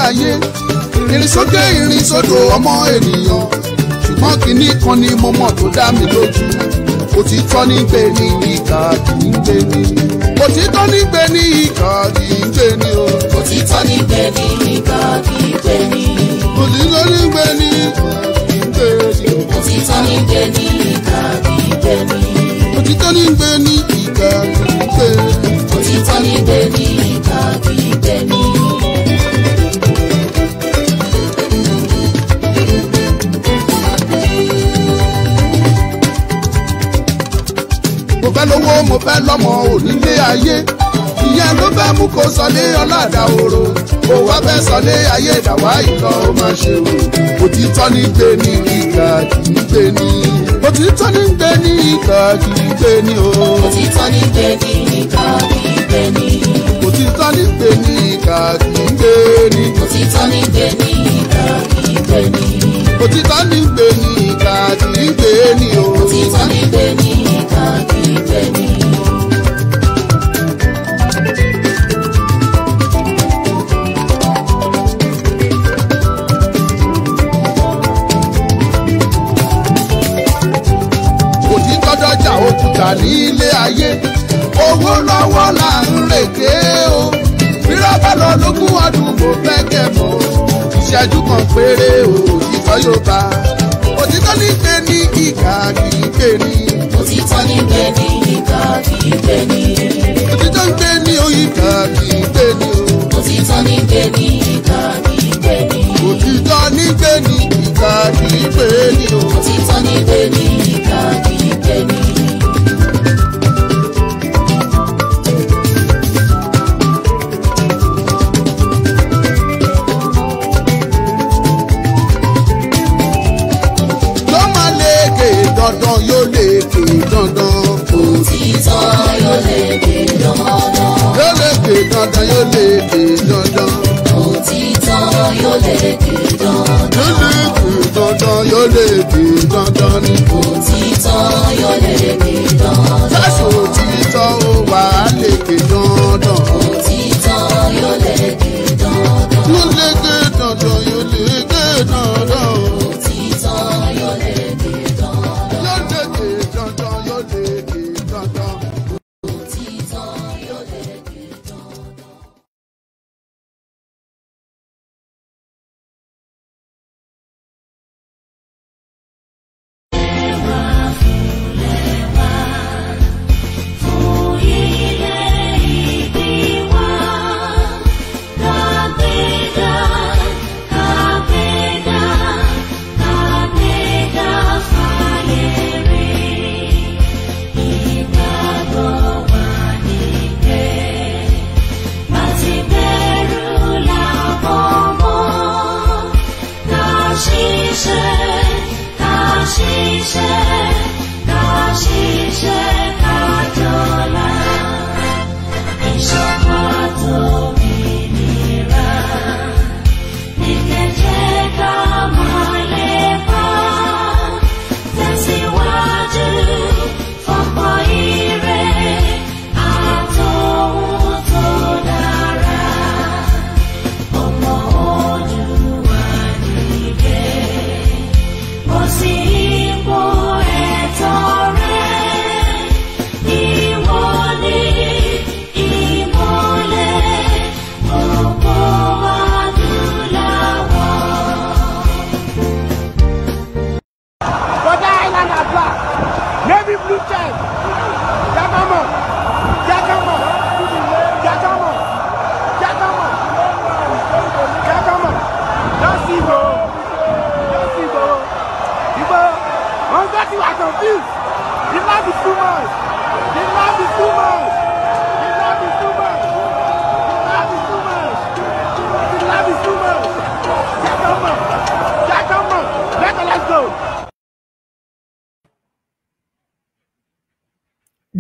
ayé. Ìrìn sókè ìrìn sódò ọmọ ènìyàn. Ṣùgbọ́n kinní kan ni mo mọ̀ tó dá mi lójú. Òtítọ́ ní gbé ní ìkà kì í gbé ní. Òtítọ́ ní gbé ní ìkà kì í gbé ní o. Òtítọ́ ní gbé ní ìkà kì í gbé ní. Òtítọ́ ní gbé ní ìkà kì í gbé ní o. Òtítọ́ ní gbé ní ìkà kì í gbé ní. Òtítọ́ ní gbé ní ìkà kì í gbé ní. Òtítọ́ ní gbé ní ìkà kì í gbé ní. Mo fẹ́ lówó mo fẹ́ lọ́mọ onílé ayé. Ìyẹn ló fẹ́ mú kó sọlé ọ̀làdà òro. Kò wá fẹ́ sọlé ayé ìdàwá ìlọ ó máa ṣe o. Òtítọ́ ní gbé ní ìkà kì í gbé ní. Òtítọ́ ní gbé ní ìkà kì í gbé ní o. Òtítọ́ ní gbé ní ìkà kì í gbé ní. Òtítọ́ ní gbé ní ìkà kì í gbé ní. Òtítọ́ ní gbé ní ìkà kì í gbé ní. Òtítọ́ ní gbé ní ìkà kì í gbé ní o. Òtítọ́ ní gbé ní ìkà kì í gbé ní. Òtítọ́ dọ́jà òkúta nílé ayé. Owó lọ́wọ́ là ń rèké o. Bírọ́bà lọ lógún ọdún mo fẹ́ kẹ́ mọ́. Ìṣẹ́jú kan péré o, òtítọ́ yóò bá. Òtítọ́ ní gbé ní ìkà kì í gbé ní. Òtítọ́ ní gbé ní ìkà kì í gbé ní. Òtítọ́ ń gbé ní ìkà kì í gbé ní o. Òtítọ́ ní gbé ní ìkà kì í gbé ní. Òtítọ́ ní gbé ní ìkà kì í gbé ní o. Òtítọ́ ní gbé ní ìkà kì í gbé ní. Ló máa lékè dandan yóò lékè dandan. Òtítọ́ yóò lékè dandan. Yóò lékè dandan yóò lékè dandan. Òtítọ́ yóò lékè dandan. Yóò lékè dandan yóò lékè dandan ni. Òtítọ́ yóò lékè dandan. Jésù òtítọ́ ó wà á lékè dandan. Òtítọ́ yóò lékè dandan. Yóò lékè dandan yóò lékè dandan. Òtítọ́ yóò lékè dandan. Yóò lékè dandan yóò lékè dandan. Òtítọ́ yóò lékè dandan.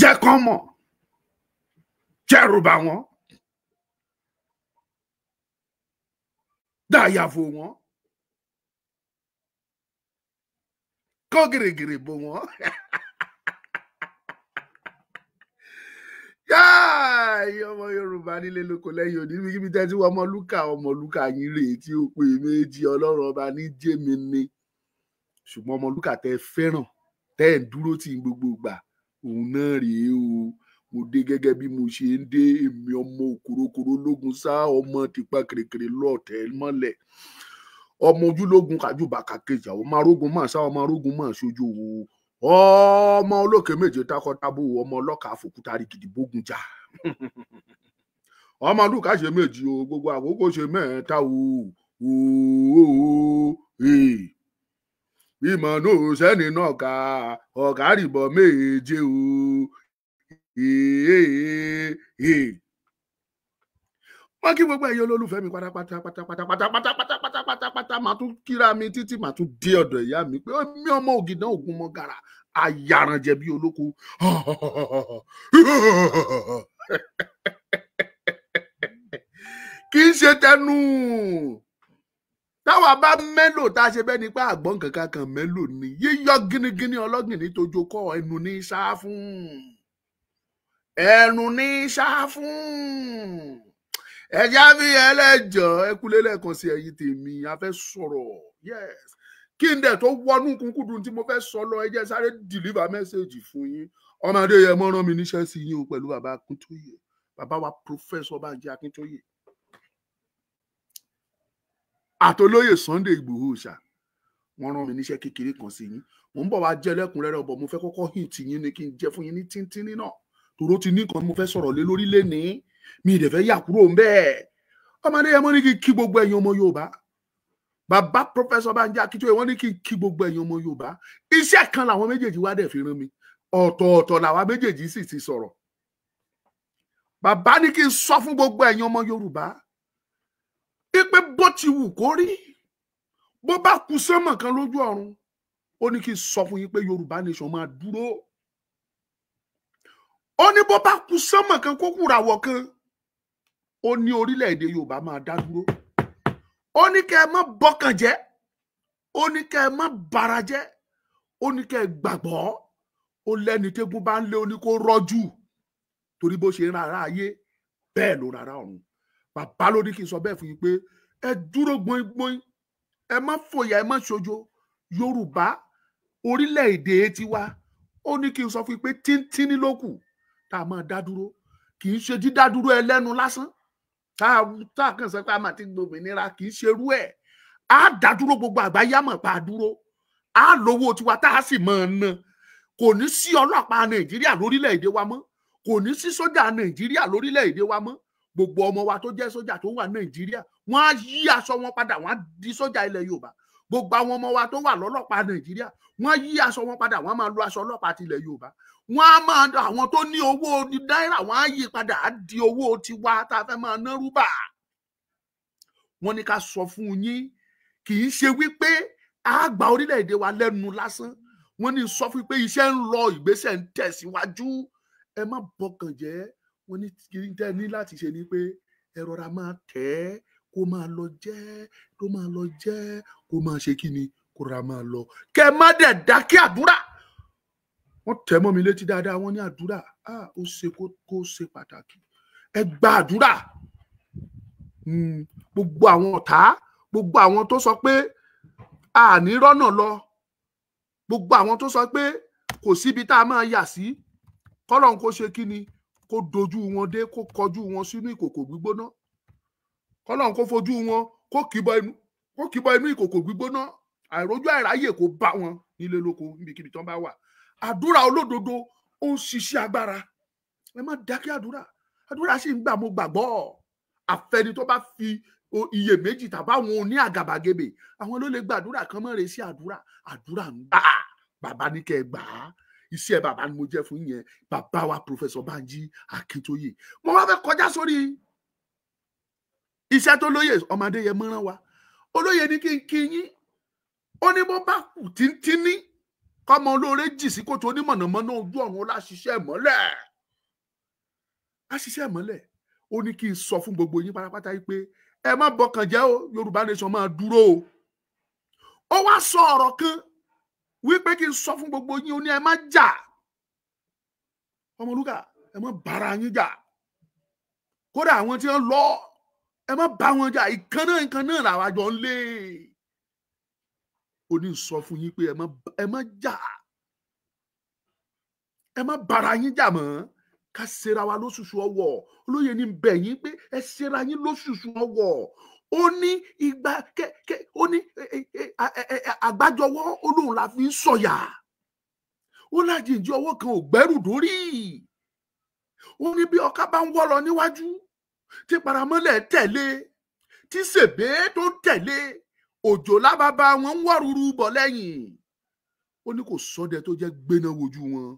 Jẹ́ kán mọ̀, jẹ́rù bà wọ́n, dàyàfò wọ́n, kó gìrìgìrì bò wọ́n. Yáà ọmọ Yorùbá nílé lóko lẹ́yìn òní níbi tẹ́ tí wọ́n Ọmọlúkà, Ọmọlúkà yín rèé tí ó pé méjì, Ọlọ́run ọba ní jẹ́mi ni. Ṣùgbọ́n Ọmọlúkà tẹ́ fẹ́ràn, tẹ́ ẹ̀ ń dúró tì í gbogbo ìgbà, òun náà rèé o. Mo dé gẹ́gẹ́ bí mo ṣe ń dé, èmi ọmọ òkúrokòrò lógun sá, ọmọ tìpa kèrèkèrè lọ́ọ̀tẹ̀ mọ́lẹ̀, ọmọ ojúlógun kàjúbà kàkejì, àwọn ọmọ arógun máa sá, ọmọ arógun máa ṣojú o, ọmọ olókè méje takọtabo, ọmọ ọlọ́kà àfòkúta rigidi bógun jà, ọmọ lùkà ṣe méjì o, gbogbo àkókò ṣe mẹ́ta o, ooo ìmọ̀ náà sẹ́ni náà ká ọ̀kárìbọ̀ méje o. Wọ́n kí gbogbo ẹ̀yin olólùfẹ́ mi pátápátá pátápátá pátápátá pátápátá pátápátá. Màá tún kíra mi títí màá tún dé ọ̀dọ̀ ìyá mi pé mi ọmọ Ògìdán Ògún Mọ́gàrà ayaranjẹ bí olóko. Kì í ṣe tẹnu táwa bá mélòó tá a ṣe bẹ́ẹ̀ ni pé àgbọ̀n kankan kan mélòó ni yíyọ gínígíní ọlọ́gìnní tójó kọ́ ẹnu ní sá fún, ẹnu ní sá fún. Ẹjá fi ẹlẹ́jọ́ ẹkúlé lẹ́ẹ̀kan sí ẹ̀yin tèmi, a fẹ́ sọ̀rọ̀. Yes, kí n dẹ̀ tó wọnú kúnkúndùn tí mo fẹ́ sọ lọ, ẹ jẹ́ sáré deliver message fún yín. Ọmọdé yẹn mọ́ rán mi níṣẹ́ sí yín o pẹ̀lú bàbá Akíntóyè, bàbá wa Professor Bánjí Akíntóyè àtolóyè Sunday Ìgbòho ṣá. Wọ́n rán mi níṣẹ́ kékeré kan sí yín, mò ń bọ̀ wá jẹ́ lẹ́kùnrẹ́rẹ́ ọ̀bọ̀. Mo fẹ́ kọ́kọ́ hint yín ni kí n jẹ́ fún yín ní tíntínní náà, tòró ti ní nǹkan mo fẹ́ sọ̀rọ̀ lé lórí lénìí, mi ì dẹ̀ fẹ́ yà kúrò ńbẹ̀. Ọmọdé yẹn mọ́ ní kí n kí gbogbo ẹ̀yin ọmọ Yorùbá. Bàbá Professor Bánjí Akíntóyè wọ́n ní kí n kí gbogbo ẹ̀yin ọmọ Yorùbá. Iṣẹ́ kan làwọn méjèèjì wá dẹ̀ fi rán mi, ọ̀tọ̀ọ̀tọ̀ làwa méjèèjì sì ti sọ̀rọ̀. Bàbá ní kí n sọ fún gbogbo ẹ̀yin ọmọ Yorùbá pé bó ti wù kó rí, bó bá kù sánmọ̀ kan lójú ọ̀run, ó ní kí n sọ fún yín pé Yorùbá nation máa dúró. Ó ní bó bá kù sánmọ̀ kan kó kùràwọ̀ kan, ó ní orílẹ̀-èdè Yorùbá máa dá dúró. Ó ní kẹ́ ẹ má bọkàn jẹ́, ó ní kẹ́ ẹ má bara jẹ́, ó ní kẹ́ ẹ gbàgbọ́. Ó lẹ́ni tẹ́gùn bá ń lé, ó ní kó rọ́jú, torí bó ṣe ń rárá ayé bẹ́ẹ̀ ló rárá ọ̀run. Bàbá ló ní kí n sọ bẹ́ẹ̀ fún yín pé ẹ dúró gbóngbóng, ẹ má fòyà, ẹ má ṣojo. Yorùbá orílẹ̀-èdè tiwa, ó ní kí n sọ fún yín pé tíntínní ló kù tá a máa dá dúró. Kì í ṣe dídá dúró ẹlẹ́nu lásán tá a kàn sọ pé a máa ti gbòmìnira, kì í ṣerú ẹ̀. Á dá dúró, gbogbo àgbáyé á mọ̀ pa dúró, á lówó tiwa tá a sì máa ná. Kò ní sí ọlọ́pàá Nàìjíríà lórílẹ̀-èdè wa mọ́, kò ní sí sójà Nàìjíríà lórílẹ̀-èdè wa mọ́. Gbogbo ọmọ wa tó jẹ́ sójà tó wà Nàìjíríà, wọ́n á yí aṣọ wọn padà, wọ́n á di sójà ilẹ̀ Yorùbá. Gbogbo àwọn ọmọ wa tó wà lọ́lọ́pàá Nàìjíríà, wọ́n á yí aṣọ wọn padà, wọ́n á máa lo aṣọ ọlọ́pàá ti ilẹ̀ Yorùbá. Wọ́n á máa àwọn tó ní owó náírà, wọ́n á yí padà, á di owó tiwa tá a fẹ́ máa ná rúbà. Wọ́n ní ká sọ fún yín, kì í ṣe wípé a gba orílẹ̀-èdè wa lẹ́nu lásán. Wọ́n ní sọ fún pé iṣẹ́ ń lọ, ìgbésẹ̀ ń tẹ̀síwájú, ẹ má bọkàn jẹ́. Wọ́n ní kí n tẹ́ ní láti ṣe ni pé ẹ rọra máa tẹ̀ ẹ́, kó máa lọ jẹ́, kó máa lọ jẹ́, kó máa ṣe kí ni, kó rọra máa lọ. Kẹ́ má dẹ̀ dákẹ́ àdúrà. Wọ́n tẹ̀ mọ́ mi létí dáadáa, wọ́n ní àdúrà ó ṣe kó ṣe pàtàkì. Ẹ gba àdúrà. Gbogbo àwọn ọ̀tá, gbogbo àwọn tó sọ pé a ní rọ́nà lọ, gbogbo àwọn tó sọ pé kò síbi tá a máa yà sí, kọ́lọ́n kó ṣe kí ni, kó dojú wọn dé, kó kọjú wọn sínú ìkòkò gbígbóná. Kọ́lọ́n kó fojú wọn, kó kíbọ inú ìkòkò gbígbóná. Àìrójú àìráyè kó bá wọn nílé lóko níbikíbi tí wọ́n bá wà. Àdúrà olódodo ó ń ṣiṣẹ́ agbára. Ẹ má dákẹ́ àdúrà. Àdúrà sì ń gbà, mo gbàgbọ́. Àfẹni tó bá fi iyèméjì tàbáwọn oní àgàbàgebè, àwọn ló lè gbàdúrà kan mọ́ rè sí àdúrà. Àdúrà ń gbà. Bàbá ní kẹ́ ẹ gbà á. Iṣẹ́ bàbá ni mo jẹ́ fún yẹn, bàbá wa Professor Bánjí Akíntóyè. Mo wá fẹ́ kọjá sórí iṣẹ́ tó lóye ọmọdé yẹn mọ́rán wa. Olóye ní kí n kí yín. Ó ní bó bá kù tíntínní kọ́mọ olóore jì sí kòtò onímọ̀nàmọ́ná ojú ọ̀run, ó láṣiṣẹ́ mọ́lẹ̀, láṣiṣẹ́ mọ́lẹ̀. Ó ní kí n sọ fún gbogbo yín pátápátá yìí pé ẹ má bọkàn jẹ́ o, Yorùbá nation máa dúró o. Ó wá sọ ọ̀rọ̀ kan wípé kí n sọ fún gbogbo yín, ó ní ẹ má jà. Ọmọlúkà Ẹ má bára yín jà. Kódà àwọn tí wọ́n lọ, ẹ má bá wọn jà. Ìkan náà, ìkan náà làwọn àjọ ń lé. Ó ní sọ fún yín pé ẹ má jà, ẹ má bára yín jà mọ́. Ká ṣera wa lóṣùṣù ọwọ̀. Olóyè ní bẹ̀ yín pé ẹ ṣera yín lóṣùṣù ọwọ̀. Ó ní ìgbà kẹ, ó ní àgbájọwọ́, ó lóun la fi ń sọ̀yà. Ó lájìnjí ọwọ́ kan ò gbẹ́rù dórí. Ó ní bí ọká bá ń wọ́ lọ níwájú, tí paramọ́lẹ̀ tẹ̀lé, tí sèbé tó tẹ̀lé, òjò lábàbà wọn ń wọ́ rúru bọ̀ lẹ́yìn. Ó ní kò sọ́dẹ tó jẹ́ gbéná wojú wọn.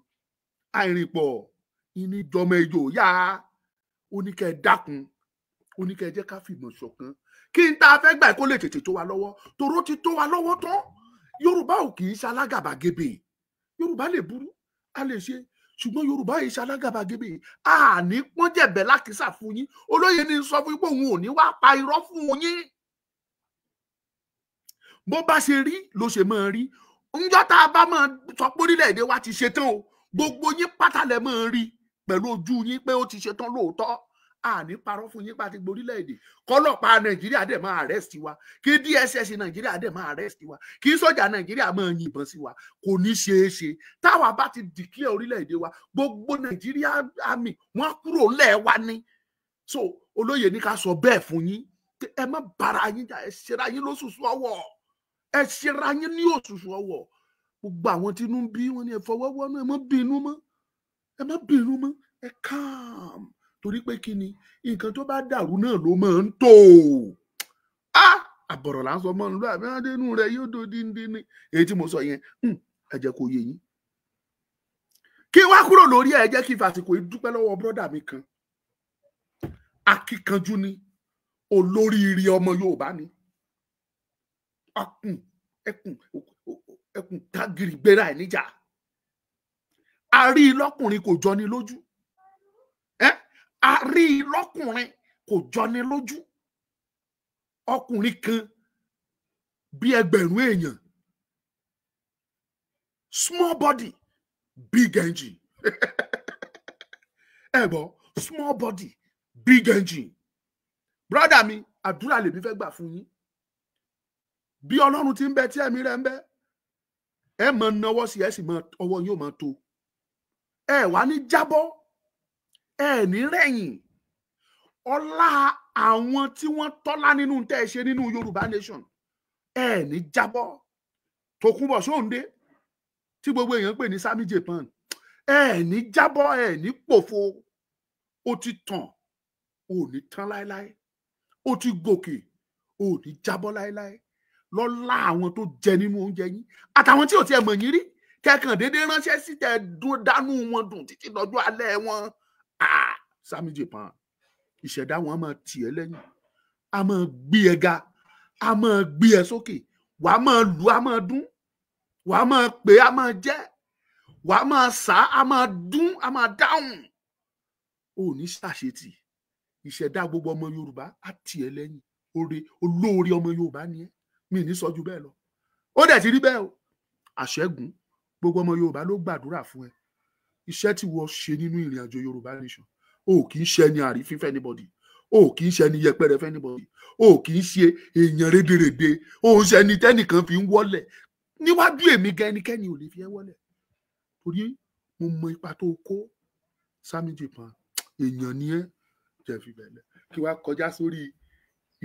Àìrìnpọ̀ ìní jọmọ ejò yá. Ó ní kẹ́ ẹ dákun, ó ní kẹ́ ẹ jẹ́ ká fìmọ̀ ṣọ̀kan, kí n tá a fẹ́ gbà kó lè tètè tó wa lọ́wọ́. Tòró ti tó wa lọ́wọ́ tán. Yorùbá ò kì í ṣalágàbàgebè. Yorùbá lè burú, a lè ṣe, ṣùgbọ́n Yorùbá yìí ṣalágàbàgebè. A ní pọ́njẹ̀bẹ̀ lákìsà fún yín. Olóyè ní sọ fún yín pé òun ò ní wá pa irọ́ fún yín. Bó bá ṣe rí ló ṣe máa rí. Ńjọ́ tá a bá máa sọ pé orílẹ̀-èdè wa ti ṣe tán o, gbogbo yín pátá lẹ máa rí pẹ̀lú ojú yín pé ó ti ṣe tán lóòótọ́. A ní parọ́ fún yín pàtí gborílẹ̀-èdè. Kọ́lọ́pàá Nàìjíríà dẹ̀ máa arrest wa, kí DSS Nàìjíríà dẹ̀ máa arrest wa, kí sọ́jà Nàìjíríà máa yìnbọn sí wa, kò ní ṣeé ṣe. Táwa bá ti declare orílẹ̀-èdè wa, gbogbo Nàìjíríà army wọ́n kúrò ńlẹ̀ wa ni. So olóyè ní ká sọ bẹ́ẹ̀ fún yín, ẹ má bára yín jà. Ẹ ṣera yín lóṣùṣù ọwọ́, ẹ ṣera yín ní òṣùṣù ọwọ́. Gbogbo àwọn tí inú ń bí wọn ni ẹ fọwọ́ wọnú. Ẹ má bínú mọ́, ẹ má bínú mọ́, ẹ calm. Torí pé kí ni? Nǹkan tó bá dàrú náà ló máa ń tò á. Àbọ̀rọ̀ là ń sọ mọ́ nílò àbí adénú rẹ yóò do díndín ní. Èyí tí mo sọ yẹn, ẹ jẹ́ kó yé yín. Kí wá kúrò lórí ẹ, jẹ́ kí n fàsìkò yìí dúpẹ́ lọ́wọ́ brother mi kan. Akíkanjú ni, olóríire ọmọ Yorùbá ni. Ọkùn ẹkùn ẹkùn tágìrì gbéra ẹ níjà. A rí i lọ́kùnrin, kò jọni lójú. Ẹ a rí i lọ́kùnrin, kò jọni lójú. Ọkùnrin kan bí ẹgbẹ̀rún èèyàn. Small body, big engine. Ẹ gbọ́, small body, big engine. Brother mi, àdúrà lèmi fẹ́ gbà fún yín. Bí Ọlọ́run ti ń bẹ tí ẹ̀mí rẹ̀ ń bẹ, ẹ máa nawọ́ sí, ẹ sì máa ọwọ́ yóò máa tó. Ẹ wá ní jábọ́, ẹ ní rẹ̀yìn. Ọlá àwọn tí wọ́n tọ́lá nínú tẹ́ ẹ ṣe nínú Yorùbá nation, ẹ ní jábọ́. Tòkunbọ̀ Ṣóǹdé tí gbogbo èèyàn ń pè ní Sami Japan, ẹ ní jábọ́, ẹ ní pòfo. Ó ti tàn, ò ní tán láéláé. Ó ti gòkè, ò ní jábọ́ láéláé. Lọ́lá àwọn tó jẹ nínú oúnjẹ yín àtàwọn tí ò tiẹ̀ mọ̀ yín rí, kẹkàn déédéé ránṣẹ́ sí, tẹ dún dánú wọn dùn títí lọ́jọ́ alẹ́ wọn. Ah, Sami Japan, ìṣẹ̀dá wọn máa tì ẹ́ lẹ́yìn, a máa gbé ẹ ga, a máa gbé ẹ sókè. Wàá máa lù, á máa dún. Wàá máa pè, á máa jẹ́. Wàá máa sá, á máa dún, á máa dáhùn. Ò ní ṣàṣetì. Ìṣẹ̀dá gbogbo ọmọ Yorùbá á tì ẹ́ lẹ́yìn. Oore olóore ọmọ Yorùbá ni ẹ́. Mi ní sọ ju bẹ́ẹ̀ lọ. Ó dẹ̀ ti rí bẹ́ẹ̀ o. Àṣẹ́gun, gbogbo ọmọ Yorùbá ló gbàdúrà fún ẹ. Iṣẹ́ tí wọ́n ṣe nínú ìrìn àjò Yorùbá nation, o kì í ṣe ẹni àrífín fún anybody, o kì í ṣe ẹni yẹpẹrẹ fún anybody, o kì í ṣe èèyàn rédèrèdè, o ń ṣe ẹni tẹ́nìkan fi ń wọ́lẹ̀ níwájú. Èmi gan, ẹnikẹ́ni ò lè fi ẹ́ wọ́lẹ̀, torí mo mọ ipa tó kó. Sami Japan, èèyàn ni ẹ́. Jẹ́ fi bẹ̀rẹ̀ kí wàá kọjá sórí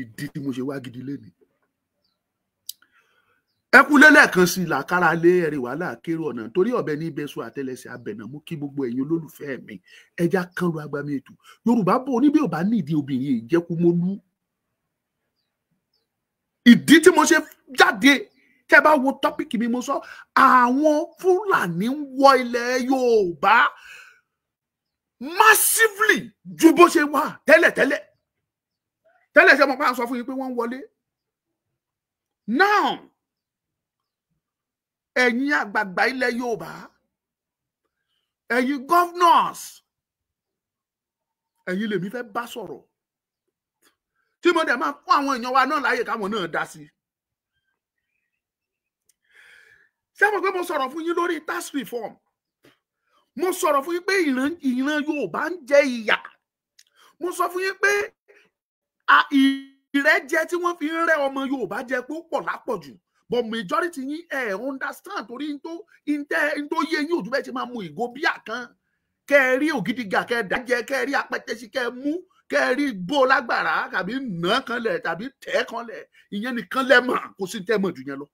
ìdí tí mo ṣe wá gidi lénìí. Ẹ kú lélẹ́ẹ̀kan sí làkàrà lé ẹ̀rì wàhálà kérò ọ̀nà, torí ọ̀bẹ ní ibẹ̀ sọ àtẹlẹsẹ̀ abẹ̀nà mú kí gbogbo ẹ̀yin olólùfẹ́ mi. Ẹja kan lu agbami ètò. Yorùbá bò ní bí ò bá nídìí obìnrin yìí jẹ́ kú mólú. Ìdí tí mo ṣe jáde, tẹ́ bá wo topic mi, mo sọ àwọn Fúlàní ń wọ ilẹ̀ Yorùbá massively ju bó ṣe wà tẹ́lẹ̀tẹ́lẹ̀ tẹ́lẹ̀. Ṣe mo pa ń sọ fún yín pé wọ́n ń wọlé now? Ẹ̀yin àgbààgbà ilẹ̀ Yorùbá, ẹ̀yin governors, ẹ̀yin lèmi fẹ́ bá sọ̀rọ̀, tí mo dẹ̀ máa fún àwọn èèyàn wa náà láàyè káwọn náà dá sí. Ṣé mo pé mo sọ̀rọ̀ fún yín lórí tax reform? Mo sọ̀rọ̀ fún yín pé ìran Yorùbá ń jẹ ìyà. Mo sọ fún yín pé ìrẹ́jẹ tí wọ́n fi ń rẹ́ ọmọ Yorùbá jẹ pé ó pọ̀ lápọ̀jù. But majority yín ẹ̀ understand torí n tó yé yín òjú bẹ́ẹ̀ ti máa mu ìgò bíà kan, kẹ́ ẹ rí ògidìgà, kẹ́ ẹ dájẹ́, kẹ́ ẹ rí apẹ́tẹ́sí, kẹ́ ẹ mú, kẹ́ ẹ rí bó lágbára tàbí nà kanlẹ̀ tàbí tẹ̀ kanlẹ̀, ìyẹn nìkan lẹ mọ̀, kò sí tẹ́ mọ̀ jù yẹn lọ.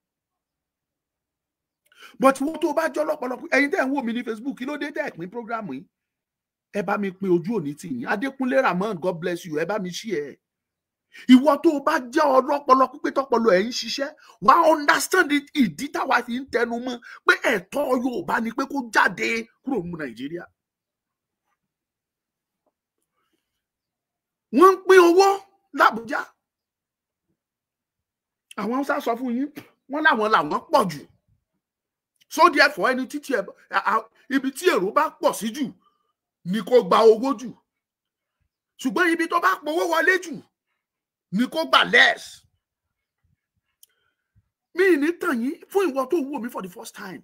But wọ́n tó bá jọ́ lọ́pọ̀lọpọ̀ ẹ̀yin tẹ́ ń wò mí ní Facebook, kí ló dé tẹ́ ẹ̀ pín program yìí? Ẹ bá mi pín, ojú òní tì yín. Adékúnlé Ramon, God bless you, ẹ bá mi ṣí ẹ. Ìwọ tó bá jẹ́ ọlọ́pọlọ pípé tọpọlọ ẹ̀ ń ṣiṣẹ́, wà á understand ìdí táwa fi ń tẹnu mọ́ pé ẹ̀tọ́ Yorùbá ni pé kó jáde kúrò nínú Nàìjíríà. Wọ́n ń pín owó l'Àbújá. Àwọn Haúsá sọ fún yín, wọ́n làwọn pọ̀ jù. So therefore ẹni títí ẹ ibi tí èrò bá pọ̀ sí jù ni kó gba owó jù, ṣùgbọ́n ibi tó bá pọ̀wó wọlé jù ni kó gbà less. Mi ní tàn yín fún ìwọ tó wò mí for the first time.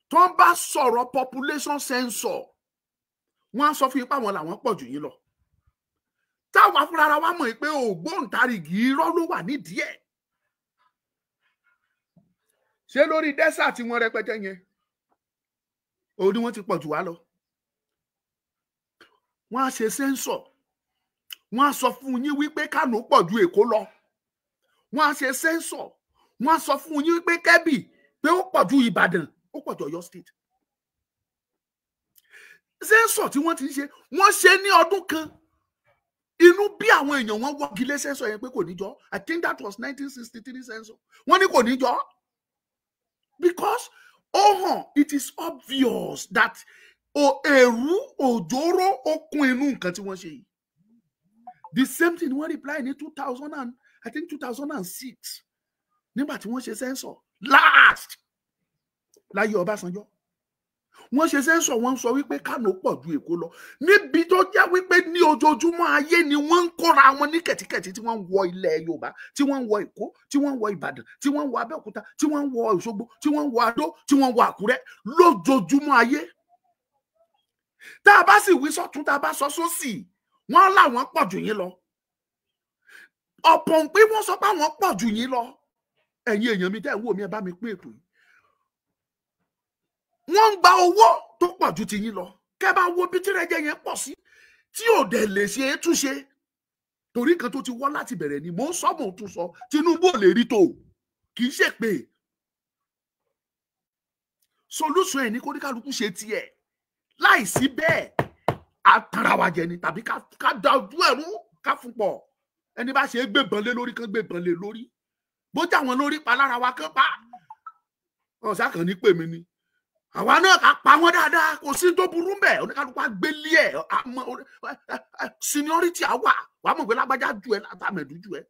Tó ń bá sọ̀rọ̀ population sensor, wọ́n á sọ fún yín pé àwọn làwọn pọ̀ jù yín lọ. Táwa fúnra wa mọ̀ pé ògbóǹtarìgì irọ́ ló wà nídìí ẹ̀. Ṣé lórí desert wọn rẹpẹtẹ yẹn, òun ni wọ́n ti pọ̀ jù wá lọ. Wọ́n á ṣe sensor, wọ́n á sọ fún yín wípé Kánò pọ̀ ju Èkó lọ. Wọ́n á ṣe sensor, wọ́n á sọ fún yín wípé Kẹ́bì pé ó pọ̀ ju Ìbàdàn, ó pọ̀ ju Ọ̀yọ́ state. Sensor tí wọ́n ti ń ṣe, wọ́n ṣe ní ọdún kan, inú bí àwọn èèyàn wọn wọ́gi lé sensor yẹn pé kò ní jọ. I think that was 1963 sensor. Wọ́n ní kò ní jọ because ó hàn, it is obvious that èrú òjòrò ó kún inú nǹkan tí wọ́n ṣe yìí. The same thing wọ́n reply ní 2006 nígbà tí wọ́n ṣe sensor last láyé Ọbásanjọ́. Wọ́n ṣe sensor, wọ́n sọ wípé Kánò pọ̀ ju Èkó lọ, níbi tó jẹ́ wípé ní ojoojúmọ́ ayé ni wọ́n ń kóra wọn ní kẹ̀tíkẹ̀tí tí wọ́n ń wọ ilẹ̀ Yorùbá, tí wọ́n ń wọ Èkó, tí wọ́n ń wọ Ìbàdàn, tí wọ́n ń wọ Abẹ́òkúta, tí wọ́n ń wọ Òṣogbo, tí wọ́n ń wọ Adó, tí wọ́n ń wọ Àkúrẹ́ lójoojúmọ́ ayé. Tá a bá sì wí sọ́tún, tá a bá sọ sósì, wọ́n láwọn pọ̀ jù yín lọ. Ọ̀pọ̀ ń pé wọ́n sọ pé àwọn pọ̀ jù yín lọ. Ẹ̀yin èèyàn mi tẹ́ ẹ̀ wò mí, ẹ bá mi pín ètò yìí. Wọ́n ń gba owó tó pọ̀ ju ti yín lọ. Kẹ́ bá wo bí tírẹ́jẹ yẹn pọ̀ sí, tí ò dẹ̀ lè ṣe é túnṣe. Torí kan tó ti wọ́ láti bẹ̀rẹ̀ ni mò ń sọ, mò ń tún sọ, Tinubu ò lè rí tó, kì í ṣe pé solution ẹ̀ ní kóníkálukú ṣe tiẹ̀. Láìsí bẹ́ẹ̀, àtàràwàjẹ ni, tàbí ká da ojú ẹ̀rú ká fún pọ̀. Ẹni bá ṣe é gbébọn lé lórí kan gbébọn lé lórí, bójú àwọn lórí pa lára wa kan pa ọ̀sán kan ní pè mí ni àwa náà ká pa wọn dáadáa, kò sí tó burú mbẹ. Oníkálukú agbélé ẹ, seniority àwà wà á mọ̀ pé lágbájá ju ẹ, látàmẹ̀dù ju ẹ.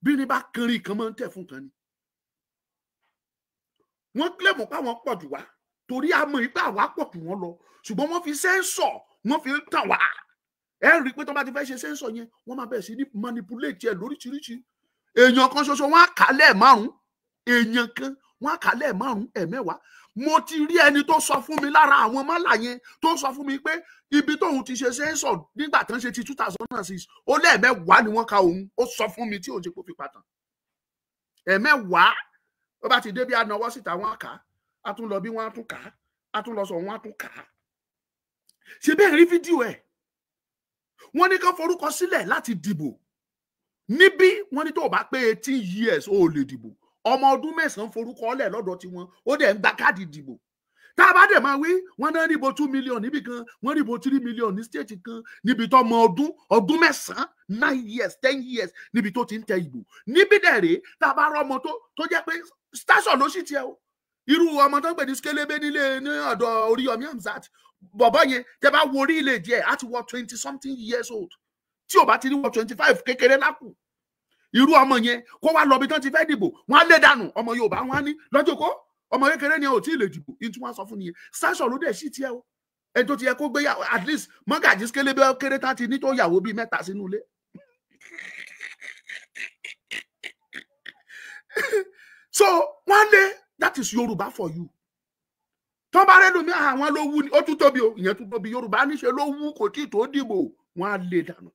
Bí ní bá kiri kan máa ń tẹ̀ fún kan ni. Wọ́n kílẹ̀mù pé àwọn pọ̀ jù wá torí a mọ̀ pé àwa pọ̀ jù wọ́n lọ, ṣùgbọ́n wọ́n fi sẹ́ńsọ̀, wọ́n fi ń tàn wá. Ẹ rí i pé tó bá ti fẹ́ ṣe sẹ́ńsọ̀ yẹn, wọ́n máa bẹ̀rẹ̀ sí ní manipulate ẹ lóríṣiríṣi. Èèyàn kan ṣoṣo wọ́n á kà á lẹ́ẹ̀márùn-ún, èèyàn kan wọ́n á kà á lẹ́ẹ̀márùn-ún, ẹ̀mẹ́wàá. Mo ti rí ẹni tó sọ fún mi lára àwọn mọ́là yẹn tó sọ fún mi pé ibi tóun ti ṣe sẹ́ńsọ̀ nígbà tán ṣe ti 2006, ó lẹ́ẹ̀mẹ́wàá ni wọ́n ka òun. Ó sọ fún mi tí òun ṣe kó fi pàtàn ẹ̀mẹ́wàá. Ó bá ti dé bí anáwọ́ síta, wọ́n á kà á, á tún lọ bí wọ́n á tún kà á, á tún lọ sọ wọ́n á tún kà á. Ṣe bẹ́ẹ̀ rí fídíò ẹ̀? Wọ́n ní kán forúkọ sílẹ̀ láti dìbò níbí. Wọ́n ní tó o bá pé 18 years o lè dìbò. Ọmọ ọdún 9 forúkọ lẹ̀ lọ́dọ̀ tiwọn, ó dẹ̀ ń gba káàdì dìbò. Tá a bá dẹ̀ máa wí, wọ́n náà ríbo 2 million níbì kan, wọ́n ríbo 3 million ní state kan, níbi tó ọmọ ọdún 9, 9 years, 10 years níbi tó ti ń tẹ ìbò. Níbí dẹ̀ rèé, tá a bá rọ ọmọ tó jẹ́ pé station ló sì tiẹ̀ o, irú ọmọ tó ń pè ní Skelebe nílé ní ọ̀dọ̀ Oríyọmí Hamzat bọ̀bọ̀ yẹn, tẹ bá wo orí ilé jẹ́ á ti wọ 20 something years old, tí ò bá ti ní wọ 25 kékeré lákù. Irú ọmọ yẹn kó wá lọ bí tán ti fẹ́ dìbò, wọ́n á lé dànù. Ọmọ Yorùbá wọn á ní lọ́jọ́ kó ọmọ kékeré ni ò tí ì lè dìbò. Ní tí wọ́n sọ fún nìyẹn. Station ló dẹ̀ sí tiẹ̀ o, ẹni tó ti yẹ kó gbé yàwó at least mọ́gàjí Skelebe kéré tá ti ní tó yàwó bíi 3 sínú ilé. So wọ́n lé, that is Yorùbá for you. Tó bá rẹ Ẹlòmíì, àwọn ló wú ni, ó tún tóbi o, ìyẹn tún tóbi. Yorùbá níṣe ló wú, kò tí ì tó dìbò, wọn á lè dànù.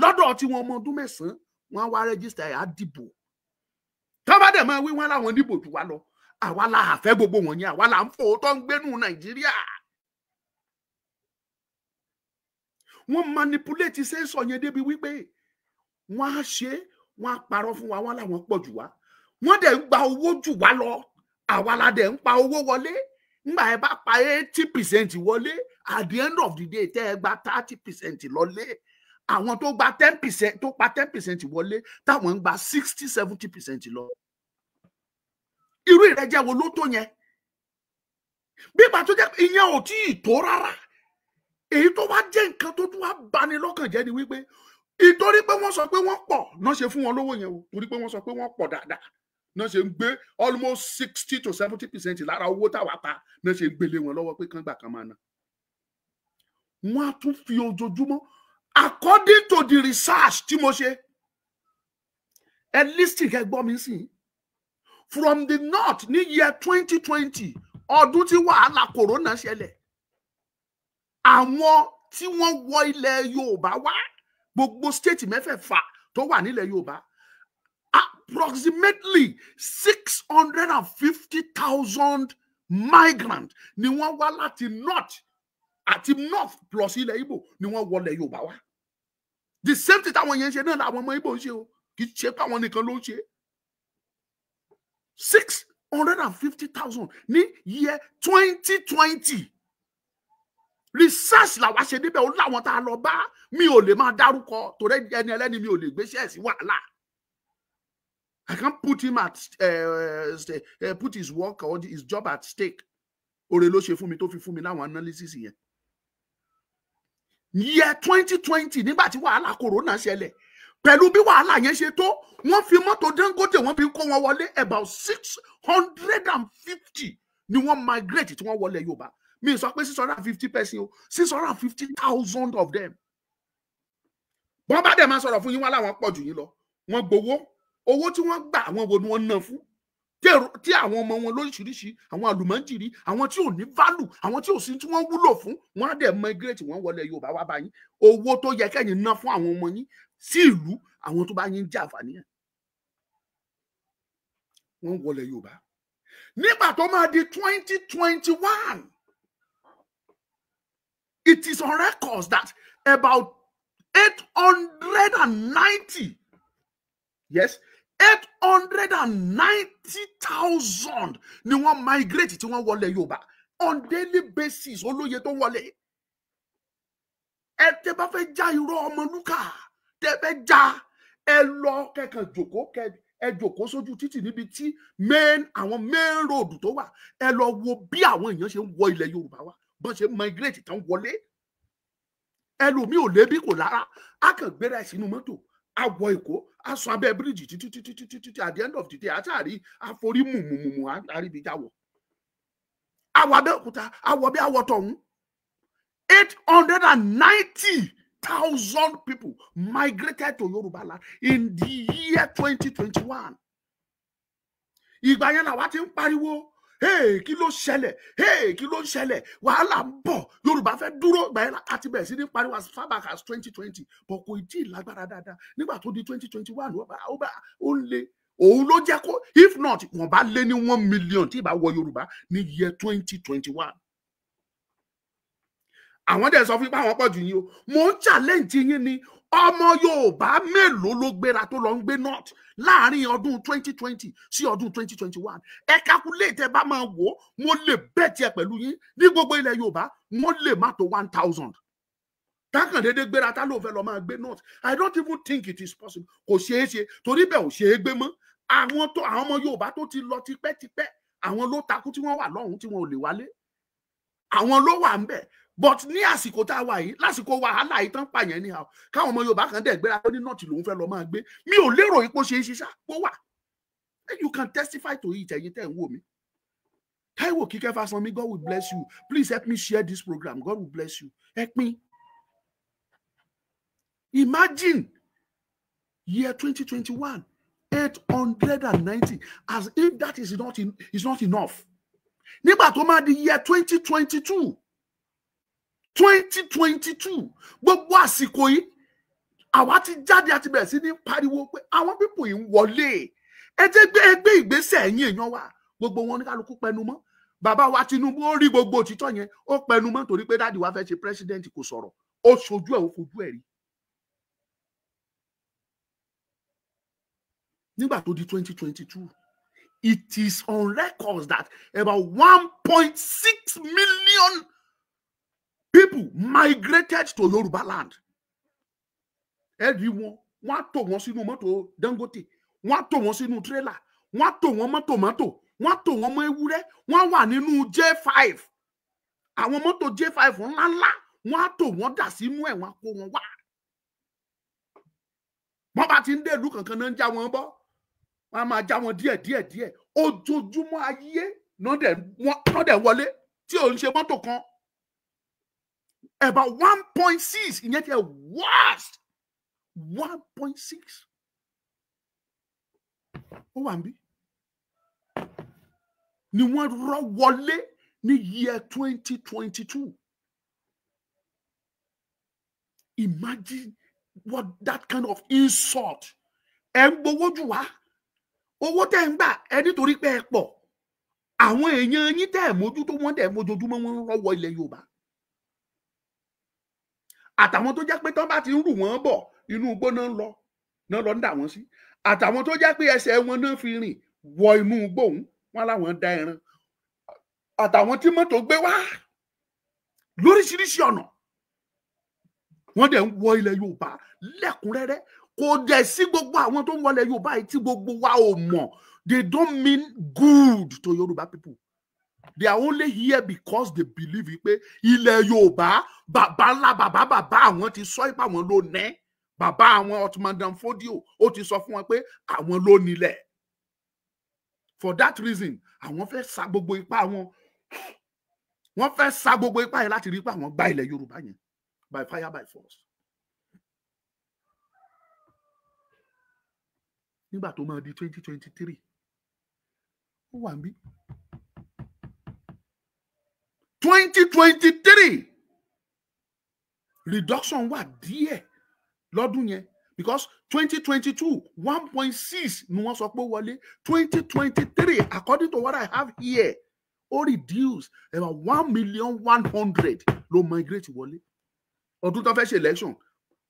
Lọ́dọ̀ tí wọn, ọmọ ọdún 9, wọn á wá register ẹ̀, á dìbò. Tó bá dẹ̀ máa wí, wọn láwọn dìbò jù wá lọ. Àwa la àfẹ́ gbogbo wọn yẹn, àwa là ń fò tó ń gbénú Nàìjíríà. Wọ́n manipulate census yẹn débi wípé wọ́n á ṣe, wọ́n á parọ́ fún wa, wọ́n làwọn pọ̀ jù wá, wọ́n dẹ̀ ń gba owó jù wá lọ. Àwa la dẹ̀ ń pa owó wọlé. Ńgbà ẹ bá pa 80% wọlé, at the end of the day, tẹ́ ẹ gba 30% lọlé, àwọn tó gba 10%, tó pa 10% wọlé, táwọn ń gba 60-70% lọ. Irú ìrẹ́jẹ wo ló tó yẹn? Bí ìgbà tó jẹ́ ìyẹn ò tí ì tó rárá. Èyí tó wá jẹ́ nǹkan tó tún wá bani lọ́kàn jẹ́ ni wípé ìtorí pé wọ́n sọ pé wọ́n pọ̀ náà ṣe fún wọn lówó yẹn o, torí pé wọ́n sọ pé wọ́n pọ̀ dáadáa náà ṣe ń gbé almost 60 to 70% lára owó táwa pa náà ṣe ń gbélé wọn lọ́wọ́ pé kán gbà kan máa ná. Wọ́n á tún fi ojoojúmọ́, according to the research tí mo ṣe, ẹ listen, kẹ́ gbọ́ mi sí, from the north ní year 2020, ọdún tí wàhálà corona ṣẹlẹ̀, àwọn tí wọ́n wọ ilẹ̀ Yorùbá wá, gbogbo state mẹ́fẹ̀ẹ̀fà tó wà nílẹ̀ Yorùbá, approximately 650,000 migrants ni wọ́n wá láti north àti north plus ilẹ̀ Ìgbò ni wọ́n wọlé Yorùbá wá. The same thing táwọn yẹn ń ṣe náà làwọn ọmọ Ìgbò ń ṣe o, kì í ṣe pé àwọn nìkan ló ń ṣe. 650,000 ní year 2020. Research làwa ṣe níbẹ̀. Ó láwọn tá a lọ bá, mi ò lè máa dárúkọ torí ẹni ẹlẹ́ni, mi ò lè gbéṣẹ́ sí wàhálà. I can't put him at put his work or his job at stake. Oore ló ṣe fún mi tó fi fún mi láwọn analysis yẹn. Year 2020, nígbà tí wàhálà corona ṣẹlẹ̀, pẹ̀lú bí wàhálà yẹn ṣe tó, wọ́n fi mọ́tò Dangote, wọ́n fi kó wọn wọlé. About 650 ni wọ́n migrate tí wọ́n wọlé Yorùbá. Mi sọ pé 650 person o, 650,000 of them. Wọ́n bá dẹ̀ máa sọ̀rọ̀ fún yín, wọ́n láwọn pọ̀ jù yín lọ. Wọ́n gbowó. Owó tí wọ́n gbà, àwọn wo ni wọ́n ná fún? Tí àwọn ọmọ wọn lóríṣiríṣi, àwọn àlùmọ́jìrì, àwọn tí ò ní value, àwọn tí ò sí tí wọ́n wúlò fún, wọ́n á dẹ̀ migrate, wọ́n wọlé Yorùbá wá bá yín. Owó tó yẹ kẹ́yìn ná fún àwọn ọmọ yín sí ìlú, àwọn tó bá yín jẹ àǹfààní ẹ̀, wọ́n wọlé Yorùbá. Nígbà tó máa di 2021, it is on records that about 890, yes, 890,000 ni wọ́n migrate tí wọ́n wọlé Yorùbá on daily basis. Olóye tó wọlé. Ẹ tẹ́ bá fẹ́ já irọ́ ọmọlúkà, tẹ́ fẹ́ já, ẹ lọ kẹkàn jòkó, kẹ ẹ jòkó sójú títì níbi tí main, àwọn main road tó wà. Ẹ lọ wo bí àwọn èèyàn ṣe ń wọ ilẹ̀ Yorùbá wa, bọ́n ṣe migrate tán wọlé. Ẹlòmíì ò lébi, kò lára, á kàn gbéra ẹ̀ sínú mọ́tò, á wọ Èkó, á sọ abẹ́ bíríìjì títí títí títí títí. At the end of the day, àtàrí àforí mùmùmùmù àríbíjáwọ̀, àwọ̀ Abẹ́òkúta, àwọ̀ bí àwọ̀ tọ̀hún. 890,000 people migrated to Yoruba land in the year 2021. Ìgbà yẹn làwa ti ń pariwo, "Hey, kí ló ṣẹlẹ̀? Hey, kí ló ń ṣẹlẹ̀? Wàhálà ń bọ̀, Yorùbá fẹ́ dúró." Ìgbà yẹn àti bẹ̀rẹ̀ sí ní pariwo as far back as 2020, but kò tí ì lágbára dáadáa. Nígbà tó di 2021, ó bá ó ń le. Òun ló jẹ́ kó, if not, wọ́n bá lé ní 1 million tí ì bá wọ Yorùbá ní year 2021. Àwọn dẹ̀ sọ fún pé àwọn pọ̀ jù yín o. Mò ń challenge yín ni, ọmọ Yorùbá mélòó ló gbéra tó lọ ń gbé north láàrin ọdún 2020 sí ọdún 2021? Ẹ calculate. Ẹ bá máa wò ó, mo lè bẹ́ẹ̀ tiẹ̀ pẹ̀lú yín, ní gbogbo ilẹ̀ Yorùbá, wọ́n lè má tó 1,000 tákàn déédéé gbéra tá ló fẹ́ lọ máa gbé north. I don't even think it is possible. Kò ṣeé ṣe, torí bẹ́ẹ̀ ò ṣeé gbé mọ́. Àwọn tó, àwọn ọmọ Yorùbá tó ti lọ tipẹ́tipẹ́, àwọn ló takú tí wọ́n wà lọ́hùn tí wọn ò lè wálé, àwọn ló wà ń bẹ̀. But ní àsìkò tá a wà yìí, lásìkò wàhálà yìí tán pààyàn ní àwọn, káwọn ọmọ Yorùbá kan dẹ̀ gbéra ní north lòún fẹ́ lọ máa gbé, mi ò lérò ipò ṣe é ṣiṣá kó wà. You can testify to it. Ẹ̀yin tẹ́ ń wò mí, Táíwò Kíkẹ́ Fásánmi, God will bless you. Please help me share this program. God will bless you. Ẹ pín. Imagine, year 2021, 890. As if that is not enough. Nígbà tó máa di year 2022, 2022, gbogbo àsìkò yìí àwa ti jáde, àti bẹ̀rẹ̀ sí ní pariwo pé àwọn people yìí ń wọlé, ẹ jẹ́ gbé ẹgbẹ́ ìgbésẹ̀. Ẹ̀yìn èèyàn wa, gbogbo wọn ní kálukú pẹnu mọ́. Bàbá wa Tinubu, ó rí gbogbo òtítọ́ yẹn, ó pẹnu mọ́ torí pé daddy wa fẹ́ ṣe president, kò sọ̀rọ̀. Ó ṣojú ẹ̀, ó fojú ẹ̀ rí. Nígbà tó di 2022, it is on records that about 1.6 million people migrated to Yoruba land. Ẹ rí wọn, wọn á tò wọn sínú mọ́tò Dangote, wọn á tò wọn sínú tírélà, wọn á tò wọn mọ́tò mọ́tò, wọn á tò wọn mọ́ ewúrẹ́, wọn á wà nínú J5, àwọn mọ́tò J5 ńláńlá, wọn á tò wọn dà sínú ẹ̀, wọn á kó wọn wá. Wọn bá ti ń dé ìlú kankan náà, ń já wọn bọ́, wọn á máa já wọn díẹ̀ díẹ̀ díẹ̀. Ojoojúmọ́ ayé náà dẹ̀ wọlé, tí ò ń ṣe mọ́tò kan, about 1.6. Ìyẹn ti ẹ̀ worst, 1.6. Ó wà níbí ni wọ́n rọ́ wọlé ní year 2022. Imagine what that kind of insult. Ẹ ń gbowó jù wá, owó tẹ́ ń gbà ẹ, nítorí pé ẹ pọ̀. Àwọn èèyàn yín tẹ́ ẹ mójútó, wọ́n dẹ̀ mójoojúmọ́, wọ́n ń rọ́wọ́ ilẹ̀ Yorùbá. Àtàwọn tó jẹ́ pé tán bá ti ń rù wọ́n bọ̀, inú igbó náà ń lọ náà lọ ń dà wọ́n sí, àtàwọn tó jẹ́ pé ẹsẹ̀ wọn náà fi rìn wọ inú igbó òun, wọn láwọn da ẹran, àtàwọn tí mọ́tò gbé wá lóríṣiríṣi ọ̀nà, wọ́n dẹ̀ ń wọ ilẹ̀ Yorùbá lẹ́kùnrẹ́rẹ́. Kò dẹ̀ sí gbogbo àwọn tó ń wọlé Yorùbá yìí tí gbogbo wa ò mọ̀. They don't mean good to Yorùbá people. They are only here because they believe pé ilẹ̀ Yorùbá, bàbá ńlá bàbá bàbá àwọn ti sọ ipá àwọn ló nẹ́. Bàbá àwọn Ottoman Dan Fodio, ó ti sọ fún wọn pé àwọn ló nílẹ̀. For that reason, àwọn fẹ́ sa gbogbo ipá wọn, wọ́n fẹ́ sa gbogbo ipá yẹn láti rí pé àwọn gba ilẹ̀ Yorùbá yẹn by fire by force. Nígbà tó máa di 2023, ó wà níbí, 2023, reduction wà díẹ̀ lọ́dún yẹn, because 2022, 1.6 ni wọ́n sọ pé ó wọlé. 2023, according to what I have here, ó reduce, about 1,100,000 ló migrate wọlé. Ọdún tó fẹ́ ṣe election,